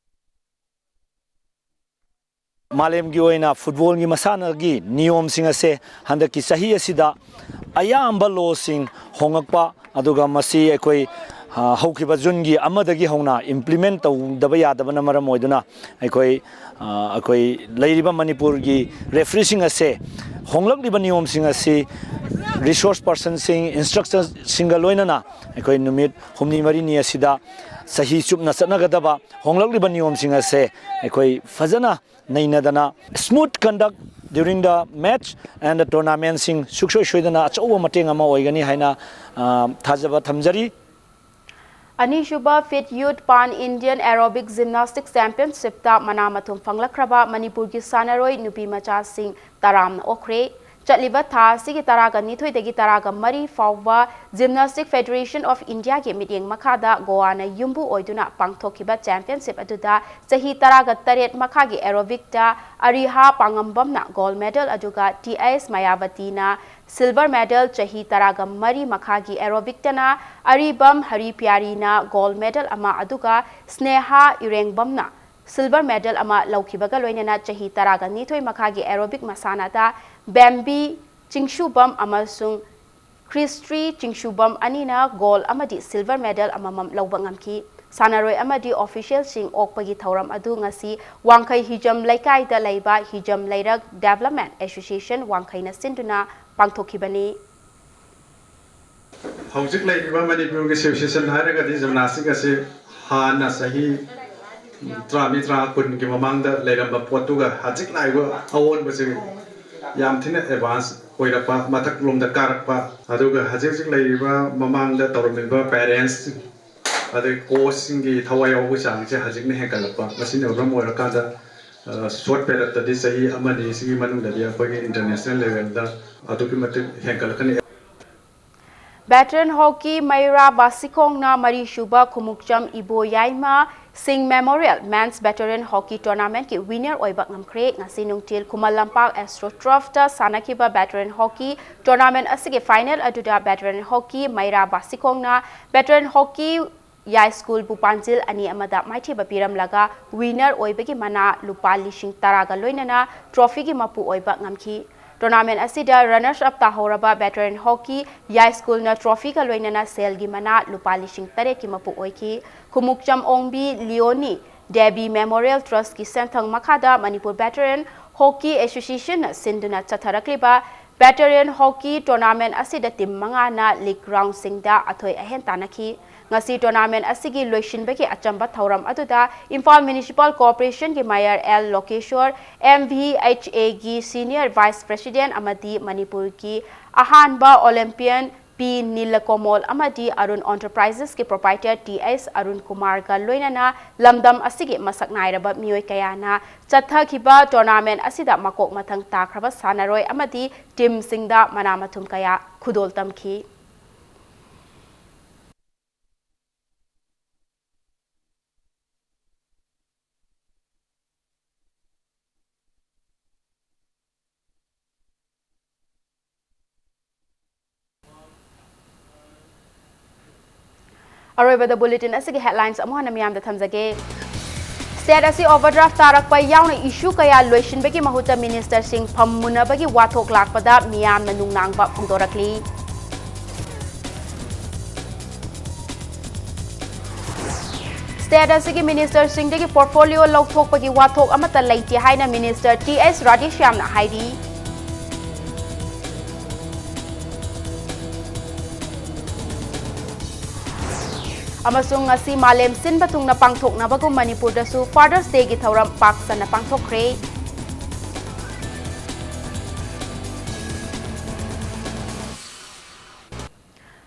ꯃꯥꯂꯦꯝꯒꯤ ꯑꯣꯏꯅ ꯐꯨꯠꯕꯣꯜꯒꯤ ꯃꯁꯥꯟꯅꯒꯤ ꯅꯤꯌꯣꯝꯁꯤꯡ ꯑꯁꯦ ꯍꯟꯗꯛꯀꯤ ꯆꯍꯤ ꯑꯁꯤꯗ ꯑꯌꯥꯝꯕ ꯂꯣꯁꯤꯡ ꯍꯣꯡꯂꯛꯄ, ꯑꯗꯨꯒ ꯃꯁꯤ ꯑꯩꯈꯣꯏ, ꯑ, ꯍꯧꯈꯤꯕ ꯖꯨꯟꯒꯤ ꯑꯃꯗꯒꯤ ꯍꯧꯅ implement ꯇꯧꯗꯕ ꯌꯥꯗꯕꯅ ꯃꯔꯝ ꯑꯣꯏꯗꯨꯅ ꯑꯩꯈꯣꯏ, ꯑ, ꯑꯩꯈꯣꯏ ꯂꯩꯔꯤꯕ ꯃꯅꯤꯄꯨꯔꯒꯤ ꯔꯦꯐ꯭ꯔꯤꯁꯤꯡ ꯑꯁꯦ ꯍꯣꯡꯂꯛꯂꯤꯕ ꯅꯤꯌꯣꯝꯁꯤꯡ ꯑꯁꯤ resource personꯁꯤꯡ, instructorꯁꯤꯡꯒ ꯂꯣꯏꯅꯅ ꯑꯩꯈꯣꯏ ꯅꯨꯃꯤꯠ ꯍꯨꯝꯅꯤ ꯃꯔꯤꯅꯤ ꯑꯁꯤꯗ ꯆꯍꯤ ꯆꯨꯞꯅ ꯆꯠꯅꯒꯗꯕ ꯍꯣꯡꯂꯛꯂꯤꯕ ꯅꯤꯌꯣꯝꯁꯤꯡ ꯑꯁꯦ ꯑꯩꯈꯣꯏ ꯐꯖꯅ ꯅꯩꯅꯗꯅ smooth conduct during the match and the tournamentꯁꯤꯡ ꯁꯨꯡꯁꯣꯏ ꯁꯣꯏꯗꯅ ꯑꯆꯧꯕ ꯃꯇꯦꯡ ꯑꯃ ꯑꯣꯏꯒꯅꯤ ꯍꯥꯏꯅ, ꯑ, ꯊꯥꯖꯕ ꯊꯝꯖꯔꯤ꯫ ꯑꯅꯤꯁꯨꯕ Fit Youth Pan Indian Aerobic Gymnastics Championshipꯇ ꯃꯅꯥ ꯃꯊꯨꯝ ꯐꯪꯂꯛꯈ꯭ꯔꯕ ꯃꯅꯤꯄꯨꯔꯒꯤ ꯁꯥꯟꯅꯔꯣꯏ ꯅꯨꯄꯤ ꯃꯆꯥꯁꯤꯡ ꯇꯔꯥꯝꯅ ꯑꯣꯛꯈ꯭ꯔꯦ꯫ ꯆꯠꯂꯤꯕ ꯊꯥ ꯑꯁꯤꯒꯤ ꯇꯔꯥꯒ ꯅꯤꯊꯣꯏꯗꯒꯤ ꯇꯔꯥꯒ ꯃꯔꯤ ꯐꯥꯎꯕ Gymnastic Federation of Indiaꯒꯤ ꯃꯤꯠꯌꯦꯡ ꯃꯈꯥꯗ ꯒꯣꯋꯥꯅ ꯌꯨꯝꯕꯨ ꯑꯣꯏꯗꯨꯅ ꯄꯥꯡꯊꯣꯛꯈꯤꯕ championship ꯑꯗꯨꯗ ꯆꯍꯤ ꯇꯔꯥꯒ ꯇꯔꯦꯠ ꯃꯈꯥꯒꯤ aerobicꯇ ꯑꯔꯤꯍꯥ ꯄꯥꯉꯝꯕꯝꯅ gold medal, ꯑꯗꯨꯒ ꯇꯤ ꯑꯩꯆ ꯃꯌꯥꯕꯇꯤꯅ silver medal, ꯆꯍꯤ ꯇꯔꯥꯒ ꯃꯔꯤ ꯃꯈꯥꯒꯤ aerobicꯇꯅ ꯑꯔꯤꯕꯝ ꯍꯔꯤꯄ꯭ꯌꯥꯔꯤꯅ gold medal ꯑꯃ, ꯑꯗꯨꯒ ꯁ꯭ꯅꯦꯍꯥ ꯏꯔꯦꯡꯕꯝꯅ silver medal ꯑꯃ ꯂꯧꯈꯤꯕꯒ ꯂꯣꯏꯅꯅ ꯆꯍꯤ ꯇꯔꯥꯒ ꯅꯤꯊꯣꯏ ꯃꯈꯥꯒꯤ aerobic ꯃꯁꯥꯟꯅꯗ ꯕꯦꯝꯕꯤ ꯆꯤꯡꯁꯨꯕꯝ ꯑꯃꯁꯨꯡ ꯈ꯭ꯔꯤꯁꯇ꯭ꯔꯤ ꯆꯤꯡꯁꯨꯕꯝ ꯑꯅꯤꯅ gold ꯑꯃꯗꯤ silver medal ꯑꯃꯃꯝ ꯂꯧꯕ ꯉꯝꯈꯤ꯫ ꯁꯥꯟꯅꯔꯣꯏ ꯑꯃꯗꯤ officialꯁꯤꯡ ꯑꯣꯛꯄꯒꯤ ꯊꯧꯔꯝ ꯑꯗꯨ ꯉꯁꯤ ꯋꯥꯡꯈꯩ ꯍꯤꯖꯝ ꯂꯩꯀꯥꯏꯗ ꯂꯩꯕ ꯍꯤꯖꯝ ꯂꯩꯔꯛ Development Association ꯋꯥꯡꯈꯩꯅ ꯁꯤꯟꯗꯨꯅ ꯄꯥꯡꯊꯣꯛꯈꯤꯕꯅꯤ꯫ ꯍꯧꯖꯤꯛ ꯂꯩꯔꯤꯕ ꯃꯅꯤꯄꯨꯔꯒꯤ situation ꯍꯥꯏꯔꯒꯗꯤ gymnastic ꯑꯁꯤ ꯍꯥꯟꯅ ꯆꯍꯤ ꯇꯔꯥꯃꯔꯤ, ꯇꯔꯥ, ꯀꯨꯟꯒꯤ ꯃꯃꯥꯡꯗ ꯂꯩꯔꯝꯕ ꯄꯣꯠꯇꯨꯒ ꯍꯧꯖꯤꯛ ꯂꯥꯛꯏꯕ ꯑꯑꯣꯟꯕꯁꯦ ꯌꯥꯝ ꯊꯤꯅ advance ꯑꯣꯏꯔꯛꯄ, ꯃꯊꯛꯂꯣꯝꯗ ꯀꯥꯔꯛꯄ, ꯑꯗꯨꯒ ꯍꯧꯖꯤꯛ ꯍꯧꯖꯤꯛ ꯂꯩꯔꯤꯕ ꯃꯃꯥꯡꯗ ꯇꯧꯔꯝꯃꯤꯕ parents ꯑꯗꯩ coachꯁꯤꯡꯒꯤ ꯊꯋꯥꯏ ꯌꯥꯎꯕꯒꯤ ꯆꯥꯡꯁꯦ ꯍꯧꯖꯤꯛꯅ ꯍꯦꯟꯒꯠꯂꯛꯄ, ꯃꯁꯤꯅ ꯃꯔꯝ ꯑꯣꯏꯔꯀꯥꯟꯗ short periodꯇꯗꯤ, ꯆꯍꯤ ꯑꯃꯅꯤ ꯁꯤꯒꯤ ꯃꯅꯨꯡꯗꯗꯤ ꯑꯩꯈꯣꯏꯒꯤ international levelꯗ ꯑꯗꯨꯛꯀꯤ ꯃꯇꯤꯛ ꯍꯦꯟꯒꯠꯂꯛꯀꯅꯤ꯫ Veteran hockey ꯃꯩꯔꯥ ꯕꯥꯁꯤꯈꯣꯡꯅ ꯃꯔꯤꯁꯨꯕ ꯈꯨꯃꯨꯛꯆꯝ ꯏꯕꯣ ꯌꯥꯏꯃ ꯁꯤꯡ Memorial Men's Veteran Hockey Tournamentꯀꯤ winner ꯑꯣꯏꯕ ꯉꯝꯈ꯭ꯔꯦ꯫ ꯉꯁꯤ ꯅꯨꯡꯊꯤꯜ ꯈꯨꯃꯟ ꯂꯝꯄꯥꯛ Astro Turfꯇ ꯁꯥꯟꯅꯈꯤꯕ veteran hockey tournament ꯑꯁꯤꯒꯤ final ꯑꯗꯨꯗ veteran hockey ꯃꯩꯔꯥ ꯕꯥꯁꯤꯈꯣꯡꯅ veteran hockey ꯌꯥꯏꯁ꯭ꯀꯨꯜꯕꯨ ꯄꯥꯟꯖꯤꯜ ꯑꯅꯤ ꯑꯃꯗ ꯃꯥꯏꯊꯤꯕ ꯄꯤꯔꯝꯂꯒ winner ꯑꯣꯏꯕꯒꯤ ꯃꯅꯥ ꯂꯨꯄꯥ ꯂꯤꯁꯤꯡ ꯇꯔꯥꯒ ꯂꯣꯏꯅꯅ trophyꯒꯤ ꯃꯄꯨ ꯑꯣꯏꯕ ꯉꯝꯈꯤ꯫ Tournament ꯑꯁꯤꯗ runners up ꯇꯥꯍꯧꯔꯕ veteran hockey ꯌꯥꯏꯁ꯭ꯀꯨꯜꯅ trophyꯒ ꯂꯣꯏꯅꯅ ꯁꯦꯜꯒꯤ ꯃꯅꯥ ꯂꯨꯄꯥ ꯂꯤꯁꯤꯡ ꯇꯔꯦꯠꯀꯤ ꯃꯄꯨ ꯑꯣꯏꯈꯤ꯫ ꯈꯨꯃꯨꯛꯆꯝ ꯑꯣꯡꯕꯤ ꯂꯤꯑꯣꯅꯤ ꯗꯦꯕꯤ Memorial Trustꯀꯤ ꯁꯦꯟꯊꯪ ꯃꯈꯥꯗ Manipur Veteran Hockey Associationꯅ ꯁꯤꯟꯗꯨꯅ ꯆꯠꯊꯔꯛꯂꯤꯕ veteran hockey tournament ꯑꯁꯤꯗ team ꯃꯉꯥꯅ league roundꯁꯤꯡꯗ ꯑꯊꯣꯏ ꯑꯍꯦꯟ ꯇꯥꯟꯅꯈꯤ꯫ ꯉꯁꯤ tournament ꯑꯁꯤꯒꯤ ꯂꯣꯏꯁꯤꯟꯕꯒꯤ ꯑꯆꯝꯕ ꯊꯧꯔꯝ ꯑꯗꯨꯗ ꯏꯝꯐꯥꯜ Municipal Corporationꯒꯤ Mayor ꯑꯦꯜ ꯂꯣꯀꯦꯁ꯭ꯋꯔ, MVHAꯒꯤ Senior Vice President ꯑꯃꯗꯤ ꯃꯅꯤꯄꯨꯔꯒꯤ ꯑꯍꯥꯟꯕ Olympian ꯄꯤ ꯅꯤꯂꯀꯣꯃꯣꯜ ꯑꯃꯗꯤ ꯑꯔꯨꯟ ꯑꯦꯟꯇꯔꯄ꯭ꯔꯥꯏꯖꯦꯁꯀꯤ ꯄ꯭ꯔꯣꯄ꯭ꯔꯥꯏꯇꯔ ꯇꯤ ꯑꯩꯆ ꯑꯔꯨꯟ ꯀꯨꯃꯥꯔꯒ ꯂꯣꯏꯅꯅ ꯂꯝꯗꯝ ꯑꯁꯤꯒꯤ ꯃꯁꯛ ꯅꯥꯏꯔꯕ ꯃꯤꯑꯣꯏ ꯀꯌꯥꯅ ꯆꯠꯊꯈꯤꯕ ꯇꯣꯔꯅꯥꯃꯦꯟꯠ ꯑꯁꯤꯗ ꯃꯀꯣꯛ ꯃꯊꯪ ꯇꯥꯈ꯭ꯔꯕ ꯁꯥꯟꯅꯔꯣꯏ ꯑꯃꯗꯤ ꯇꯤꯝꯁꯤꯡꯗ ꯃꯅꯥ ꯃꯊꯨꯝ ꯀꯌꯥ ꯈꯨꯗꯣꯜ ꯇꯝꯈꯤ꯫ ꯑꯔꯣꯏꯕꯗ ꯕꯨꯂꯦꯇꯤꯟ ꯑꯁꯤꯒꯤ ꯍꯦꯗꯂꯥꯏꯟꯁ ꯑꯃꯨꯛ ꯍꯟꯅ ꯃꯤꯌꯥꯝꯗ ꯊꯝꯖꯒꯦ꯫ ꯁ꯭ꯇꯦꯠ ꯑꯁꯤ ꯑꯣꯚꯔꯗ꯭ꯔꯥꯐ ꯇꯥꯔꯛꯄ ꯌꯥꯎꯅ ꯏꯁꯨ ꯀꯌꯥ ꯂꯣꯏꯁꯤꯟꯕꯒꯤ ꯃꯍꯨꯠꯇ ꯃꯤꯅꯤꯁꯇꯔꯁꯤꯡ ꯐꯝ ꯃꯨꯟꯅꯕꯒꯤ ꯋꯥꯊꯣꯛ ꯂꯥꯛꯄꯗ ꯃꯤꯌꯥꯝꯅ ꯅꯨꯡꯅꯥꯡꯕ ꯐꯣꯡꯗꯣꯔꯛꯂꯤ꯫ ꯁ꯭ꯇꯦꯠ ꯑꯁꯤꯒꯤ ꯃꯤꯅꯤꯁꯇꯔꯁꯤꯡꯗꯒꯤ ꯄꯣꯔꯠꯐꯣꯂꯤꯑꯣ ꯂꯧꯊꯣꯛꯄꯒꯤ ꯋꯥꯊꯣꯛ ꯑꯃꯠꯇ ꯂꯩꯇꯦ ꯍꯥꯏꯅ ꯃꯤꯅꯤꯁꯇꯔ ꯇꯤ ꯑꯩꯆ ꯔꯥꯙꯦꯁ꯭ꯌꯥꯝꯅ ꯍꯥꯏꯔꯤ꯫ ꯑꯃꯁꯨꯡ ꯉꯁꯤ ꯃꯥꯂꯦꯝ ꯁꯤꯟꯕ ꯊꯨꯡꯅ ꯄꯥꯡꯊꯣꯛꯅꯕꯒꯨꯝ ꯃꯅꯤꯄꯨꯔꯗꯁꯨ ꯐꯥꯗꯔꯁ ꯗꯦꯒꯤ ꯊꯧꯔꯝ ꯄꯥꯛ ꯁꯟꯅ ꯄꯥꯡꯊꯣꯛꯈ꯭ꯔꯦ꯫